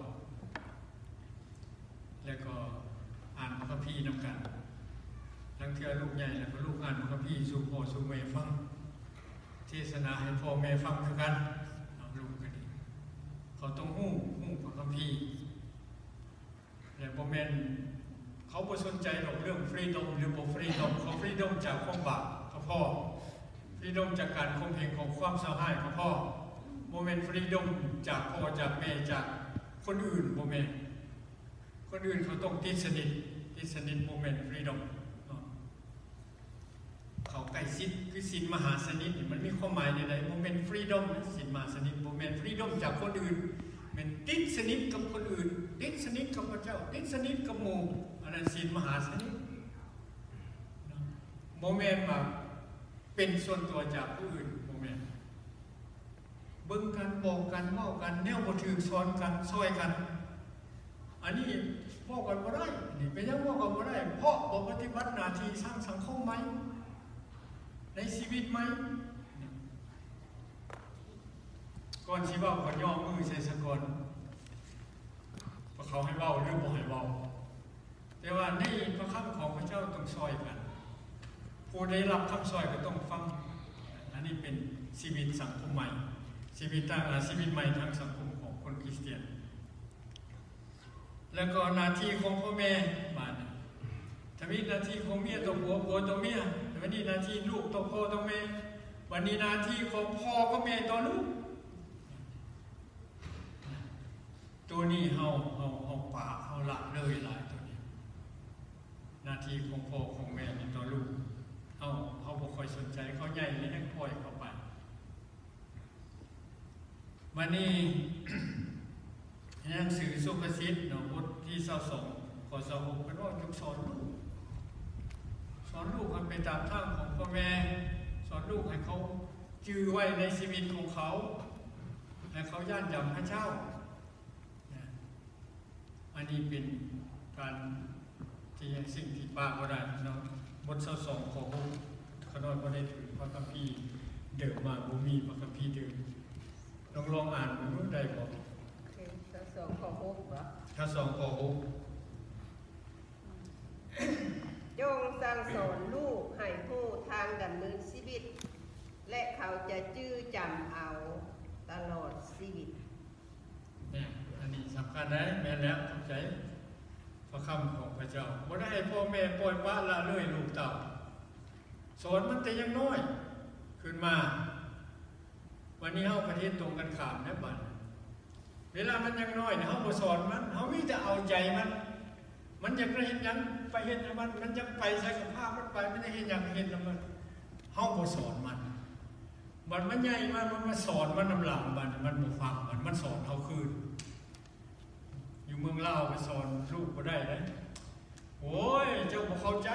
ແລ້ວກໍອ່ານພະຄຳພີນຳກັນ. ລາງເທື່ອລູກໃຫຍ່ແລ້ວກໍລູກອ່ານພະຄຳພີສູ່ພໍ່ສູ່ແມ່ຟັງ, ເທດສະໜາໃຫ້ພໍ່ແມ່ຟັງຄືກັນ. ເອົາ ລູກກໍດີ, ເຂົາຕ້ອງຮູ້, ຮູ້ພະຄຳພີ. ແລະ ບໍ່ແມ່ນ, ເຂົາບໍ່ສົນໃຈດອກເລື່ອງຟຣີດອມ ຫຼື ບໍ່ຟຣີດອມ. ເຂົາຟຣີດອມຈາກຄວາມບາບກໍພໍ, ຟຣີດອມຈາກການຂົ່ມເຫງຂອງຄວາມເສົ້າຮ້າຍກໍພໍ, ບໍ່ແມ່ນຟຣີດອມຈາກພໍ່ຈາກແມ່ ຈາກຄົນອື່ນ, ບໍ່ແມ່ນ. ຄົນອື່ນເຂົາຕ້ອງຕິດສະໜິດ, ຕິດສະໜິດບໍ່ແມ່ນຟຣີດອມເນາະ. ເຂົ້າໃກ້ສິດ ຄືສິນມະຫາສະນິດນີ້ ມັນມີຄວາມໝາຍແນວໃດ? ບໍ່ແມ່ນຟຣີດອມນະ, ສິນມະຫາສະນິດບໍ່ແມ່ນຟຣີດອມຈາກຄົນອື່ນ, ແມ່ນຕິດສະໜິດກັບຄົນອື່ນ, ຕິດສະໜິດກັບພະເຈົ້າ, ຕິດສະໜິດກັບໝູ່, ອັນນັ້ນສິນມະຫາສະນິດເນາະ. ບໍ່ແມ່ນວ່າເປັນສ່ວນຕົວຈາກຜູ້ອື່ນ, ບໍ່ແມ່ນ. ເບິ່ງກັນ, ບອກກັນ, ເວົ້າກັນ, ແນວບໍ່ຖືກສອນກັນ, ຊ່ອຍກັນ. ອັນນີ້ເວົ້າກັນບໍ່ໄດ້. ນີ້ເປັນຫຍັງເວົ້າກັນບໍ່ໄດ້? ເພາະບໍ່ປະຕິບັດໜ້າທີ່ສ້າງສັງຄົມໃໝ່ໃນຊີວິດໃໝ່. ກ່ອນຊິເວົ້າກໍຍໍມືໃສ່ສາກ່ອນ ວ່າເຂົາໃຫ້ເວົ້າ ຫຼື ບໍ່ໃຫ້ເວົ້າ. ແຕ່ວ່າໃນພະຄຳຂອງພະເຈົ້າຕ້ອງຊ່ອຍກັນ, ຜູ້ໄດ້ຮັບຄຳຊ່ອຍກໍຕ້ອງຟັງ. ອັນນີ້ເປັນຊີວິດສັງຄົມໃໝ່, ຊີວິດທາງ, ອາ, ຊີວິດໃໝ່ທາງສັງຄົມຂອງຄົນຄຣິສຕຽນ. ແລ້ວກໍໜ້າທີ່ຂອງພໍ່ແມ່, ບາດນີ້ ທຳອິດໜ້າທີ່ຂອງເມຍຕໍ່ຜົວ, ຜົວຕໍ່ເມຍ, ບາດນີ້ໜ້າທີ່ລູກຕໍ່ພໍ່ຕໍ່ແມ່, ບາດນີ້ໜ້າທີ່ຂອງພໍ່ກັບແມ່ຕໍ່ລູກ. ໂຕນີ້ເຮົາ, ເຮົາ, ເຮົາ ປະເຮົາລະເລີຍຫຼາຍໂຕນີ້. ໜ້າທີ່ຂອງພໍ່ຂອງແມ່ນີ້ຕໍ່ລູກ ເຮົາ ເຮົາບໍ່ຄ່ອຍສົນໃຈ ເຂົາໃຫຍ່ແລ້ວຍັງປ່ອຍເຂົາໄປ. ບາດນີ້ ໃນໜັງສືສຸພາສິດເນາະ ບົດທີຊາວສອງ ຂໍ້ຊາວຫົກ ເພິ່ນເວົ້າຈຸກສອນລູກ ສອນລູກໃຫ້ໄປຕາມທາງຂອງພໍ່ແມ່ ສອນລູກໃຫ້ເຂົາຈື່ໄວ້ໃນຊີວິດຂອງເຂົາ ໃຫ້ເຂົາຢ້ານຢຳພະເຈົ້າ. ອັນນີ້ເປັນການທີ່ ສິ່ງທີ່ປະບໍ່ໄດ້ເນາະ. ບົດຊາວສອງ ຂໍ້ຫົກ ຂ້ານ້ອຍບໍ່ໄດ້ຖືພະຄຳພີເດີມມາ ບໍ່ມີພະຄຳພີເດີມ. ລອງ ລອງອ່ານເບິ່ງດູໄດ້ບໍ່? ໂອເຄ ຊາວສອງ ຂໍ້ຫົກບໍ? ຊາວສອງ ຂໍ້ຫົກ ຈົ່ງສັ່ງສອນລູກໃຫ້ຮູ້ທາງດຳເນີນຊີວິດ ແລະ ເຂົາຈະຈື່ຈຳເອົາຕະຫຼອດຊີວິດ. ແມ່ນ ອັນນີ້ສຳຄັນເດ້. ແມ່ນແລ້ວ ເຂົ້າໃຈພະຄຳຂອງພະເຈົ້າ. ບໍ່ໄດ້ໃຫ້ພໍ່ແມ່ປ່ອຍປະລະເລີຍລູກເຕົ້າ. ສອນມັນແຕ່ຍັງນ້ອຍຂຶ້ນມາ. ວັນນີ້ເຮົາກະເຮັດຕົງກັນຂ້າມແລ້ວບັດ. ເວລາມັນຍັງນ້ອຍນີ້ ເຮົາບໍ່ສອນມັນ ເຮົາມີແຕ່ເອົາໃຈມັນ. ມັນຢາກໄປເຮັດຫຍັງ ໄປເຮັດໃຫ້ມັນ. ມັນຢາກໄປໃສກະພາມັນໄປ ມັນຢາກເຮັດຫຍັງກະເຮັດນຳມັນ. ເຮົາບໍ່ສອນມັນ. ບັດມັນໃຫຍ່ມາ ມັນມາສອນມັນນຳຫຼັງ ບັດມັນບໍ່ຟັງ ມັນ ມັນສອນເຮົາຄືນ. ຢູ່ເມືອງລາວກະສອນລູກບໍ່ໄດ້ເດ້. ໂອ້ຍ ເຈົ້າບໍ່ເຂົ້າໃຈ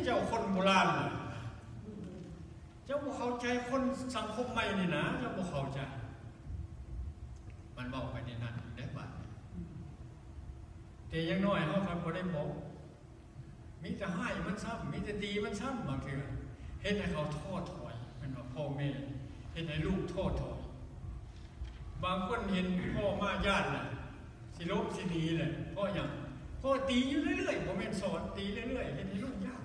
ເຈົ້າຄົນໂບລານ ເຈົ້າບໍ່ເຂົ້າໃຈຄົນສັງຄົມໃໝ່ນີ້ນາ ເຈົ້າບໍ່ເຂົ້າໃຈ. ມັນເວົ້າໄປໃນນັ້ນແລ້ວບາດນີ້. ແຕ່ຢ່າງໜ້ອຍເຮົາພັດບໍ່ໄດ້ບອກ ມີແຕ່ຮ້າຍມັນຊ້ຳ ມີແຕ່ຕີມັນຊ້ຳ. ບາງເທື່ອເຮັດໃຫ້ເຂົາທໍ້ຖອຍ ແມ່ນວ່າພໍ່ແມ່ເຮັດໃຫ້ລູກທໍ້ຖອຍ. ບາງຄົນເຫັນພໍ່ມາຢ້ານແຫຼະ ຊິຫຼົບຊິໜີແຫຼະ. ເພາະຫຍັງ? ເພາະວ່າຕີຢູ່ເລື້ອຍໆ ບໍ່ແມ່ນສອນ ຕີເລື້ອຍໆ ເຮັດໃຫ້ລູກຢ້ານ.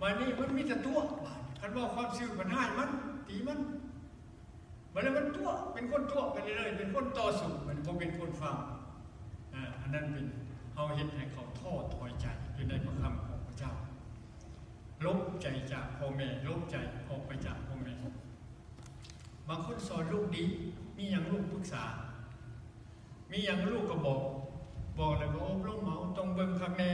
ບາດນີ້ມັນມີແຕ່ຕົວະ ບາດນີ້ຄັນເວົ້າຄວາມຊື່ ມັນຮ້າຍມັນ ຕີມັນ. ບັດນີ້ມັນຕົວະ ເປັນຄົນຕົວະໄປເລື້ອຍໆ ເປັນຄົນຕໍ່ສູ້ ມັນບໍ່ເປັນຄົນຟັງ. ອາ ອັນນັ້ນເປັນ ເຮົາເຮັດໃຫ້ເຂົາທໍ້ຖອຍໃຈຢູ່ໃນພະຄຳຂອງພະເຈົ້າ. ຫຼົບໃຈຈາກພໍ່ແມ່ ຫຼົບໃຈອອກໄປຈາກພໍ່ແມ່. ບາງຄົນສອນລູກດີ ມີຫຍັງລູກປຶກສາ ມີຫຍັງລູກກະບອກ ບອກແລ້ວກະອົບລົມເອົາ ຕ້ອງເບິ່ງຄັກແນ່.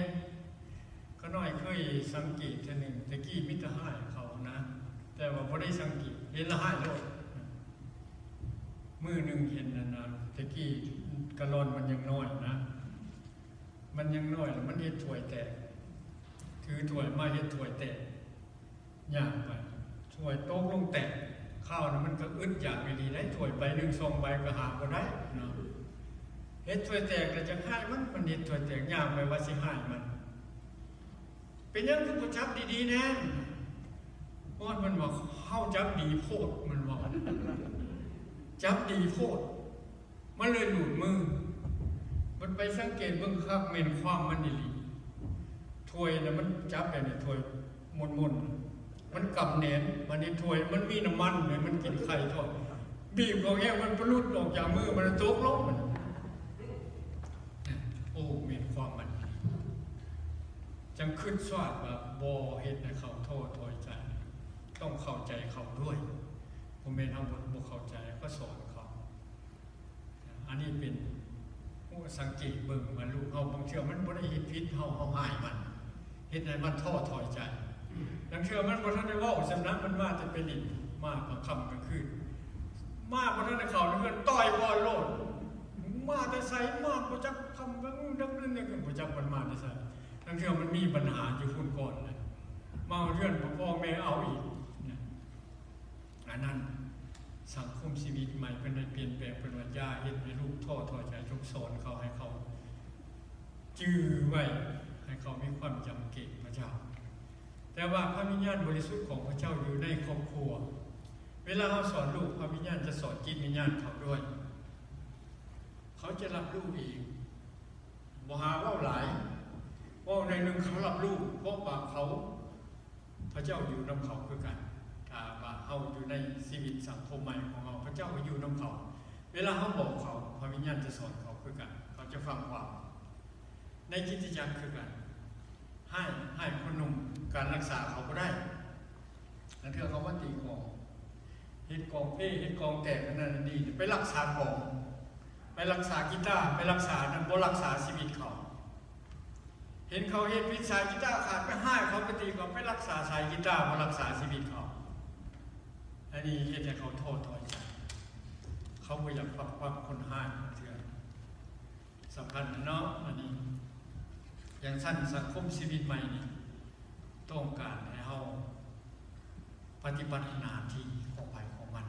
ຂ້ານ້ອຍເຄີຍສັງເກດເທື່ອໜຶ່ງ ແຕ່ກີ້ມີແຕ່ຮ້າຍເຂົານະ ແຕ່ວ່າບໍ່ໄດ້ສັງເກດ ເຫັນລະຮ້າຍໂລດ. ມື້ໜຶ່ງເຫັນອັນນະ ແຕ່ກີ້ກະລ່ອນມັນຍັງນ້ອຍນະ ມັນຍັງນ້ອຍ ມັນເຮັດຖ້ວຍແຕກ ຖືຖ້ວຍມາເຮັດຖ້ວຍແຕກ ຍ່າງໄປ ຖ້ວຍຕົກລົງແຕກ. ຄາວນັ້ນມັນກະອຶດຢາກອີ່ຫຼີໄດ໋ ຖ້ວຍໃບໜຶ່ງສອງໃບກະຫາບໍ່ໄດ້ເນາະ. ເຮັດຖ້ວຍແຕກລະຈັ່ງຮ້າຍມັນ ມັນເຮັດຖ້ວຍແຕກ ຍ່າງໄປວ່າຊິຮ້າຍມັນ. ເປັນຫຍັງຄືບໍ່ຈັບດີໆແດ່? ໂອ້ຍ ມັນວ່າ ເຮົາຈັບດີໂພດ ມັນວ່າ ຈັບດີໂພດ ມັນເລີຍຫຼຸດມື. ມັນໄປສັງເກດເບິ່ງຄັກ ແມ່ນຄວາມມັນອີ່ຫຼີ. ຖ້ວຍນະ ມັນຈັບແບບນີ້ ຖ້ວຍມົນໆ ມັນກຳແໜ້ນ. ບາດນີ້ຖ້ວຍມັນມີນ້ຳມັນເດ ມັນກິນໄຂ່ທອດ ບີບເຂົ້າແຮງ ມັນປະຫຼຸດອອກຈາກມື ມັນຕົກລົງ. ໂອ້ ແມ່ນຄວາມມັນ. ຈັ່ງຄຶດຊວາດວ່າບໍ່ເຮັດໃຫ້ເຂົາທໍ້ຖອຍໃຈ ຕ້ອງເຂົ້າໃຈເຂົາດ້ວຍ. ບໍ່ແມ່ນເຮົາບໍ່ ບໍ່ເຂົ້າໃຈ ກະສອນເຂົາ. ອັນນີ້ເປັນ ໂອ້ ສັງເກດເບິ່ງວ່າລູກເຮົາ ບາງເທື່ອມັນບໍ່ໄດ້ເຮັດຜິດເຮົາ ເຮົາຮ້າຍມັນ ເຮັດໃຫ້ມັນທໍ້ຖອຍໃຈ. ບາງເທື່ອມັນບໍ່ທັນໄດ້ເວົ້າຊ້ຳນະ ມັນມາແຕ່ໄປຫຼິ້ນ ມາກາງຄ່ຳກາງຄືນ ມາບໍ່ທັນໄດ້ເຂົ້າໃນເຮືອນ ຕ່ອຍກ່ອນໂລດ. ມາແຕ່ໃສ ມາບໍ່ຈັກຄ່ຳກາງຄືນ ດັກດື່ນກາງຄືນ ບໍ່ຈັກມັນມາແຕ່ໃສ. ບາງເທື່ອມັນມີບັນຫາຢູ່ພຸ້ນກ່ອນ ມາເຮືອນພໍ່ແມ່ເອົາອີກ. ອັນນັ້ນ ສັງຄົມຊີວິດໃໝ່ເພິ່ນໄດ້ປ່ຽນແປງ ເພິ່ນວ່າຢ່າເຮັດໃຫ້ລູກທໍ້ຖອຍໃຈ ຈົ່ງສອນເຂົາ ໃຫ້ເຂົາຈື່ໄວ້ ໃຫ້ເຂົາມີຄວາມຈຳເກງພະເຈົ້າ. ແຕ່ວ່າພະວິນຍານບໍລິສຸດຂອງພະເຈົ້າຢູ່ໃນຄອບຄົວ ເວລາເຮົາສອນລູກ ພະວິນຍານຈະສອນຈິດວິນຍານເຂົາດ້ວຍ ເຂົາຈະຮັບຮູ້ເອງ. ບໍ່ຫາເວົ້າຫຼາຍ ເວົ້າໜ້ອຍໜຶ່ງເຂົາຮັບຮູ້ ເພາະວ່າເຂົາ ພະເຈົ້າຢູ່ນຳເຂົາຄືກັນ. ຖ້າວ່າເຮົາຢູ່ໃນຊີວິດສັງຄົມໃໝ່ຂອງເຮົາ ພະເຈົ້າກະຢູ່ນຳເຂົາ. ເວລາເຮົາບອກເຂົາ ພະວິນຍານຈະສອນເຂົາຄືກັນ ເຂົາຈະຟັງຄວາມ. ໃນຄຣິສຕະຈັກຄືກັນ ຮ້າຍ ຮ້າຍຄົນໜຸ່ມ ການລັກສາເຂົາບໍ່ໄດ້. ລາງເທື່ອເຂົາມາຕີກອງ ເຮັດກອງເພ ເຮັດກອງແຕກ ອັນນັ້ນອັນນີ້ ໄປລັກສາກອງ. ໄປລັກສາກີຕາ ໄປລັກສານັ້ນ ບໍ່ລັກສາຊີວິດເຂົາ. ເຫັນເຂົາເຮັດຜິດ ສາຍກີຕາຂາດ ໄປຮ້າຍເຂົາ ໄປຕີເຂົາ ໄປລັກສາສາຍກີຕາ ບໍ່ລັກສາຊີວິດເຂົາ. ອັນນີ້ເຮັດໃຫ້ເຂົາທໍ້ຖອຍໃຈ ເຂົາບໍ່ຢາກຟັງຄວາມຄົນຮ້າຍເທື່ອ. ສຳຄັນເນາະ ອັນນີ້. ຢ່າງຊັ້ນ ສັງຄົມຊີວິດໃໝ່ນີ້ ຕ້ອງການໃຫ້ເຮົາປະຕິບັດໜ້າທີ່ຂອງໃຜຂອງມັນ,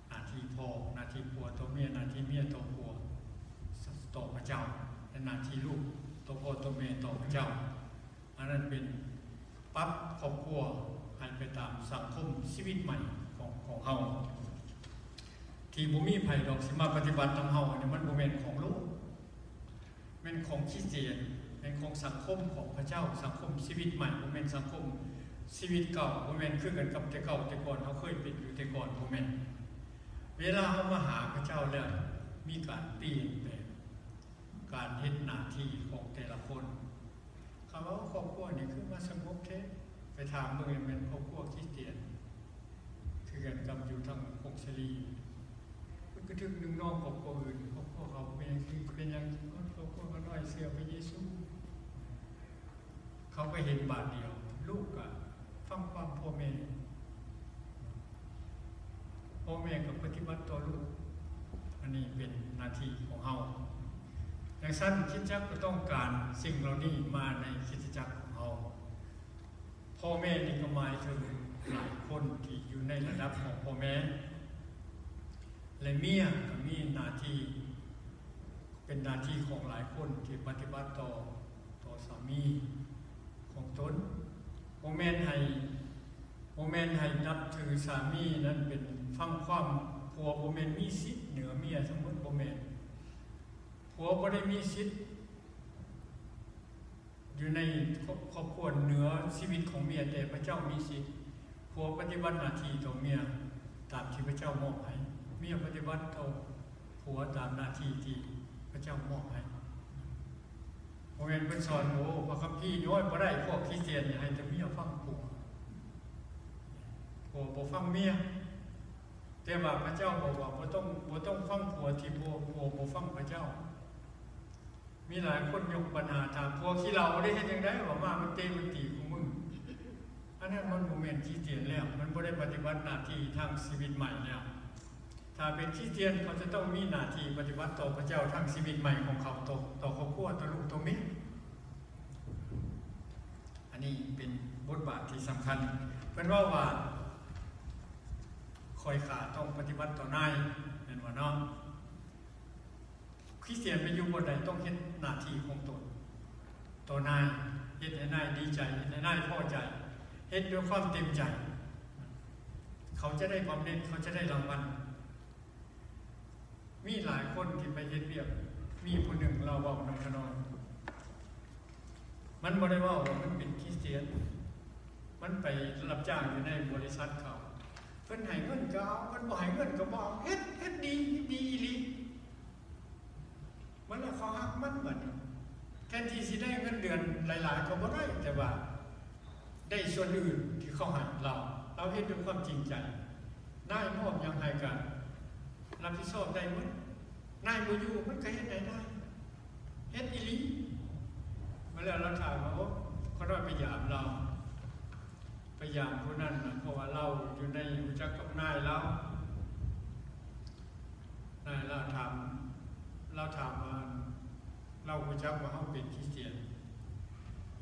ໜ້າທີ່ພໍ່ ໜ້າທີ່ຜົວຕໍ່ເມຍ, ໜ້າທີ່ເມຍຕໍ່ຜົວ ຕໍ່ພະເຈົ້າ ແລະ ໜ້າທີ່ລູກຕໍ່ພໍ່ຕໍ່ແມ່ ຕໍ່ພະເຈົ້າ. ອັນນັ້ນເປັນປັບຄອບຄົວໃຫ້ໄປຕາມສັງຄົມຊີວິດໃໝ່ຂອງ ຂອງເຮົາ ທີ່ບໍ່ມີໃຜດອກຊິມາປະຕິບັດນຳເຮົາ. ອັນນີ້ມັນບໍ່ແມ່ນຂອງໂລກ ແມ່ນຂອງຄຣິສຕຽນ ແມ່ນຂອງສັງຄົມຂອງພະເຈົ້າ, ສັງຄົມຊີວິດໃໝ່, ບໍ່ແມ່ນສັງຄົມຊີວິດເກົ່າ, ບໍ່ແມ່ນຄືກັນກັບແຕ່ເກົ່າແຕ່ກ່ອນ ເຮົາເຄີຍເປັນຢູ່ແຕ່ກ່ອນ, ບໍ່ແມ່ນ. ເວລາເຮົາມາຫາພະເຈົ້າແລ້ວ ມີການປ່ຽນແປງ ການເຮັດໜ້າທີ່ຂອງແຕ່ລະຄົນ. ເຂົາເວົ້າຄອບຄົວນີ້ຄືມາສະຫງົບແທ້, ໄປຖາມເບິ່ງແມ່ນຄອບຄົວຄຣິສຕຽນ ຄືກັນກັບຢູ່ທາງຜົ້ງສາລີ ມັນກະຖືກນຸ່ງນອງຄອບຄົວອື່ນ. ຄອບຄົວເຂົາເປັນຫຍັງ ເປັນຫຍັງ ຄອບຄົວຂ້ານ້ອຍເຊື່ອພະເຢຊູ. ເຂົາກະເຫັນບາດດຽວ ລູກກະຟັງຄວາມພໍ່ແມ່ ພໍ່ແມ່ກະປະຕິບັດຕໍ່ລູກ. ອັນນີ້ເປັນໜ້າທີ່ຂອງເຮົາ. ຈັ່ງຊັ້ນ ຄຣິສຕະຈັກກະຕ້ອງການສິ່ງເຫຼົ່ານີ້ມາໃນຄຣິສຕະຈັກຂອງເຮົາ. ພໍ່ແມ່ນີ້ກະໝາຍເຖິງຫຼາຍຄົນທີ່ຢູ່ໃນລະດັບຂອງພໍ່ແມ່ ແລະ ເມຍກະມີໜ້າທີ່ ເປັນໜ້າທີ່ຂອງຫຼາຍຄົນທີ່ປະຕິບັດຕໍ່ ຕໍ່ສາມີຂອງຕົນ. ບໍ່ແມ່ນໃຫ້ ບໍ່ແມ່ນໃຫ້ນັບຖືສາມີນັ້ນເປັນຟັງຄວາມຜົວ, ບໍ່ແມ່ນມີສິດເໜືອເມຍທັງໝົດ, ບໍ່ແມ່ນ. ຜົວບໍ່ໄດ້ມີສິດ ຢູ່ໃນຄອບຄົວເໜືອຊີວິດຂອງເມຍ, ແຕ່ພະເຈົ້າມີສິດ. ຜົວປະຕິບັດໜ້າທີ່ຕໍ່ເມຍຕາມທີ່ພະເຈົ້າມອບໃຫ້, ເມຍປະຕິບັດຕໍ່ຜົວຕາມໜ້າທີ່ທີ່ພະເຈົ້າມອບໃຫ້. ບໍ່ແມ່ນເພິ່ນສອນ ໂອ້ ພະຄຳພີ ໂອ້ຍ ບໍ່ໄດ້, ພວກຄຣິສຕຽນນີ້ໃຫ້ແຕ່ເມຍຟັງຜົວ, ຜົວບໍ່ຟັງເມຍ. ແຕ່ວ່າພະເຈົ້າບອກວ່າ ບໍ່ຕ້ອງ ບໍ່ຕ້ອງຟັງຜົວທີ່ບໍ່ ຜົວບໍ່ຟັງພະເຈົ້າ. ມີຫຼາຍຄົນຍົກບັນຫາຖາມ ຜົວຂີ້ເຫຼົ້າໄດ້ເຮັດຈັ່ງໃດ ວ່າມາມັນເຕະມັນຕີກູມື້. ອັນນັ້ນມັນບໍ່ແມ່ນຄຣິສຕຽນແລ້ວ, ມັນບໍ່ໄດ້ປະຕິບັດໜ້າທີ່ທາງຊີວິດໃໝ່ແລ້ວ. ຖ້າເປັນຄຣິສຕຽນ ເຂົາຈະຕ້ອງມີໜ້າທີ່ປະຕິບັດຕໍ່ພະເຈົ້າທາງຊີວິດໃໝ່ຂອງເຂົາ, ຕໍ່ ຕໍ່ຄອບຄົວ, ຕໍ່ລູກ, ຕໍ່ເມຍ. ອັນນີ້ເປັນບົດບາດທີ່ສຳຄັນ. ເພິ່ນເວົ້າວ່າ ຂ້ອຍຂ້າຕ້ອງປະຕິບັດຕໍ່ນາຍ ແມ່ນບໍ່ເນາະ? ຄຣິສຕຽນໄປຢູ່ບ່ອນໃດຕ້ອງເຮັດໜ້າທີ່ຂອງຕົນຕໍ່ນາຍ, ເຮັດໃຫ້ນາຍດີໃຈ, ເຮັດໃຫ້ນາຍພໍໃຈ, ເຮັດດ້ວຍຄວາມເຕັມໃຈ. ເຂົາຈະໄດ້ບຳເໜັດ, ເຂົາຈະໄດ້ລາງວັນ. ມີຫຼາຍຄົນທີ່ໄປເຮັດວຽກ, ມີຜູ້ໜຶ່ງລາວເວົ້ານຳຂ້ານ້ອຍ, ມັນບໍ່ໄດ້ເວົ້າວ່າມັນເປັນຄຣິສຕຽນ, ມັນໄປຮັບຈ້າງຢູ່ໃນບໍລິສັດເຂົາ. ເພິ່ນໃຫ້ເງິນກະເອົາ, ເພິ່ນບໍ່ໃຫ້ເງິນກະບໍ່ເອົາ, ເຮັດ ເຮັດດີ ເຮັດດີອີ່ຫຼີ. ມັນລະເຂົາຮັກມັນບັດນີ້, ແທນທີ່ຊິໄດ້ເງິນເດືອນຫຼາຍໆກະບໍ່ໄດ້, ແຕ່ວ່າໄດ້ສ່ວນອື່ນທີ່ເຂົາໃຫ້ລາວ, ລາວເຮັດດ້ວຍຄວາມຈິງໃຈ. ນາຍມອບຫຍັງໃຫ້ກະຮັບຜິດຊອບໄດ້ໝົດ. ນາຍບໍ່ຢູ່ ມັນກະເຮັດໃຫ້ນາຍ, ເຮັດອີ່ຫຼີ. ມາແລ້ວລາວຖາມວ່າ ໂອ້ ຂ້ານ້ອຍໄປຢາມລາວ, ໄປຢາມຜູ້ນັ້ນນະ ເພາະວ່າລາວຢູ່ໃນ ຮູ້ຈັກກັບນາຍລາວ. ນາຍລາວຖາມ, ລາວຖາມວ່າ ລາວຮູ້ຈັກວ່າເຮົາເປັນຄຣິສຕຽນ.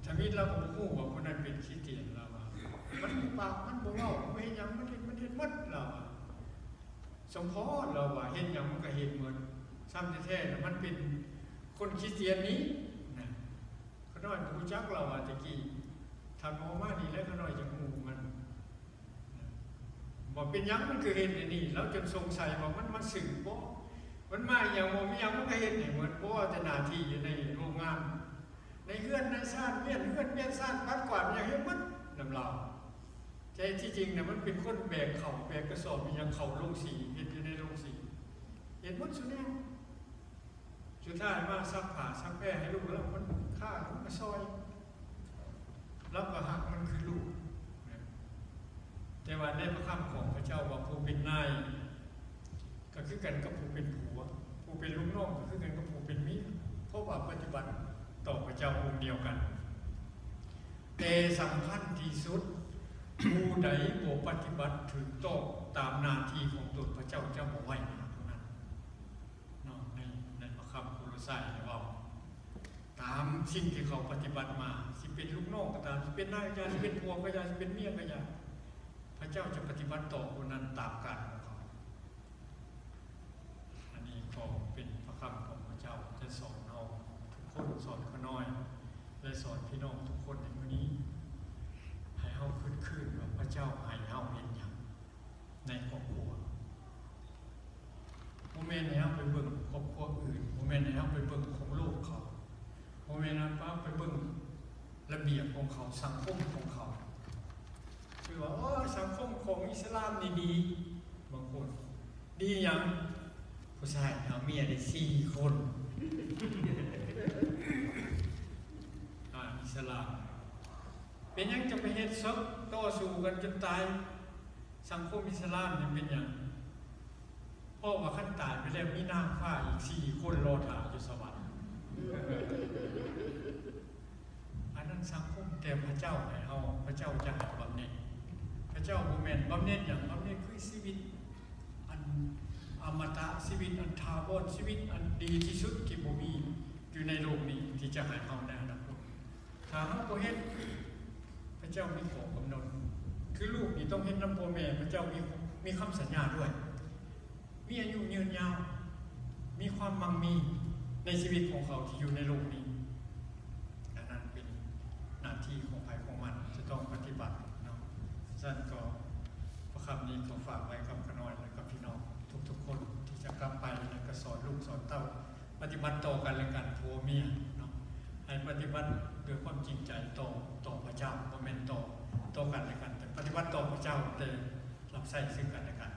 ທຳອິດລາວກະບໍ່ຮູ້ວ່າຜູ້ນັ້ນເປັນຄຣິສຕຽນ, ລາວວ່າ ມັນບໍ່ປາກ ມັນບໍ່ເວົ້າ, ບໍ່ເຮັດຫຍັງ, ມັນເຮັດ ມັນເຮັດໝົດ, ລາວວ່າ. ສົມພໍ ລາວວ່າ ເຮັດຫຍັງມັນກະເຮັດໝົດ. ຊ້ຳແທ້ໆນະ ມັນເປັນຄົນຄຣິສຕຽນນີ້ນະ. ຂ້ານ້ອຍຮູ້ຈັກລາວວ່າແຕ່ກີ້, ຖ້າເຂົາມານີ້ແຫຼະ ຂ້ານ້ອຍຈະຮູ້ມັນ. ວ່າເປັນຫຍັງມັນຄືເຮັດແນວນີ້, ລາວຈົນສົງໄສວ່າມັນມາຊື້ບໍ່, ມັນມາອີ່ຫຍັງບໍ່ ມີຫຍັງມັນກະເຮັດໃຫ້ໝົດ, ບໍ່ວ່າແຕ່ໜ້າທີ່ຢູ່ໃນໂຮງງານ, ໃນເຮືອນໃນຊານ, ວຽນເຮືອນວຽນຊານ, ປັດກວາດຫຍັງເຮັດໝົດນຳລາວ. ແຕ່ທີ່ຈິງນະ ມັນເປັນຄົນແບກເຂົ້າ ແບກກະສອບອີ່ຫຍັງເຂົ້າໂລງສີ, ເຮັດຢູ່ໃນໂລງສີ, ເຮັດໝົດຊຸແນວ. ສຸດທ້າຍມາຊັກຜ້າຊັກແພໃຫ້ລູກແລ້ວ ມັນຂ້າມາຊ່ອຍ, ລາວກະຮັກມັນຄືລູກ. ແຕ່ວ່າໃນພະຄຳຂອງພະເຈົ້າວ່າ ຜູ້ເປັນນາຍກະຄືກັນກັບຜູ້ເປັນຜົວ, ຜູ້ ຜູ້ເປັນລູກນ້ອງກໍຄືກັນກັບຜູ້ເປັນເມຍ ເພາະວ່າປະຕິບັດຕໍ່ພະເຈົ້າອົງດຽວກັນ. ແຕ່ສຳຄັນທີ່ສຸດ, ຜູ້ໃດບໍ່ປະຕິບັດຖືກຕ້ອງຕາມໜ້າທີ່ຂອງຕົນ, ພະເຈົ້າຈະບໍ່ໄວ້ວາງຜູ້ນັ້ນ. ເນາະ ໃນ ໃນພະຄຳໂຄໂລໄຊເວົ້າ ຕາມສິ່ງທີ່ເຂົາປະຕິບັດມາ, ຊິເປັນລູກນ້ອງກໍຕາມ, ຊິເປັນນາຍກໍຢ່າ, ຊິເປັນຜົວກໍຢ່າ, ຊິເປັນເມຍກໍຢ່າ, ພະເຈົ້າຈະປະຕິບັດຕໍ່ຜູ້ນັ້ນຕາມການຂອງເຂົາ. ອັນນີ້ກໍເປັນພະຄຳຂອງພະເຈົ້າ ຈະສອນເຮົາທຸກຄົນ, ສອນຂ້ານ້ອຍ ແລະ ສອນພີ່ນ້ອງທຸກຄົນໃນມື້ນີ້ ໃຫ້ເຮົາຄຶດຄືນວ່າພະເຈົ້າໃຫ້ເຮົາເຮັດຫຍັງໃນຄອບຄົວ. ບໍ່ແມ່ນໃຫ້ເຮົາໄປເບິ່ງຄອບຄົວອື່ນ, ບໍ່ແມ່ນໃຫ້ເຮົາໄປເບິ່ງຂອງໂລກເຂົາ, ບໍ່ແມ່ນໃຫ້ເຮົາໄປເບິ່ງລະບຽບຂອງເຂົາ, ສັງຄົມຂອງເຂົາ. ຄືວ່າ ໂອ້ຍ ສັງຄົມຂອງອິດສະລາມນີ້ດີ, ບາງຄົນ ດີຫຍັງ? ຜູ້ຊາຍເອົາເມຍໄດ້ສີ່ຄົນ. ອ່າ ອິດສະລາມ ເປັນຫຍັງຈະໄປເຮັດສົກຕໍ່ສູ້ກັນຈົນຕາຍ? ສັງຄົມອິດສະລາມນີ້ເປັນຫຍັງ? ເພາະວ່າຄັນຕາຍໄປແລ້ວ ມີນາງຟ້າອີກສີ່ຄົນລໍຖ້າຢູ່ສະຫວັນ. ອັນນັ້ນສັງຄົມ, ແຕ່ພະເຈົ້າໃຫ້ເຮົາ, ພະເຈົ້າຈະໃຫ້ບຳເໜັດ. ພະເຈົ້າບໍ່ແມ່ນບຳເໜັດຫຍັງ? ບຳເໜັດຄືຊີວິດອັນອະມະຕະ, ຊີວິດອັນຖາວອນ, ຊີວິດອັນດີທີ່ສຸດທີ່ບໍ່ມີຢູ່ໃນໂລກນີ້ ທີ່ຈະໃຫ້ເຮົາໃນອະນາຄົດ. ຖ້າເຮົາບໍ່ເຮັດ, ພະເຈົ້າມີຂໍ້ກຳນົດ, ຄືລູກນີ້ຕ້ອງເຮັດນຳພໍ່ແມ່, ພະເຈົ້າມີ, ມີຄຳສັນຍາດ້ວຍ. ມີອາຍຸຍືນຍາວ, ມີຄວາມໝັ່ງມີໃນຊີວິດຂອງເຂົາທີ່ຢູ່ໃນໂລກນີ້. ອັນນັ້ນເປັນໜ້າທີ່ຂອງໃຜຂອງມັນ ຈະຕ້ອງປະຕິບັດເນາະ. ສະນັ້ນກໍ ພະຄຳນີ້ກໍຝາກໄວ້ກັບຂ້ານ້ອຍ ແລະ ກັບພີ່ນ້ອງທຸກໆຄົນ ທີ່ຈະກັບໄປ ແລະ ກໍສອນລູກສອນເຕົ້າ ປະຕິບັດຕໍ່ກັນແລະກັນ ຜົວເມຍເນາະ, ໃຫ້ປະຕິບັດດ້ວຍຄວາມຈິງໃຈຕໍ່, ຕໍ່ພະເຈົ້າ, ບໍ່ແມ່ນຕໍ່, ຕໍ່ກັນແລະກັນ, ແຕ່ປະຕິບັດຕໍ່ພະເຈົ້າ, ແຕ່ຮັບໃຊ້ເຊິ່ງກັນແລະກັນ.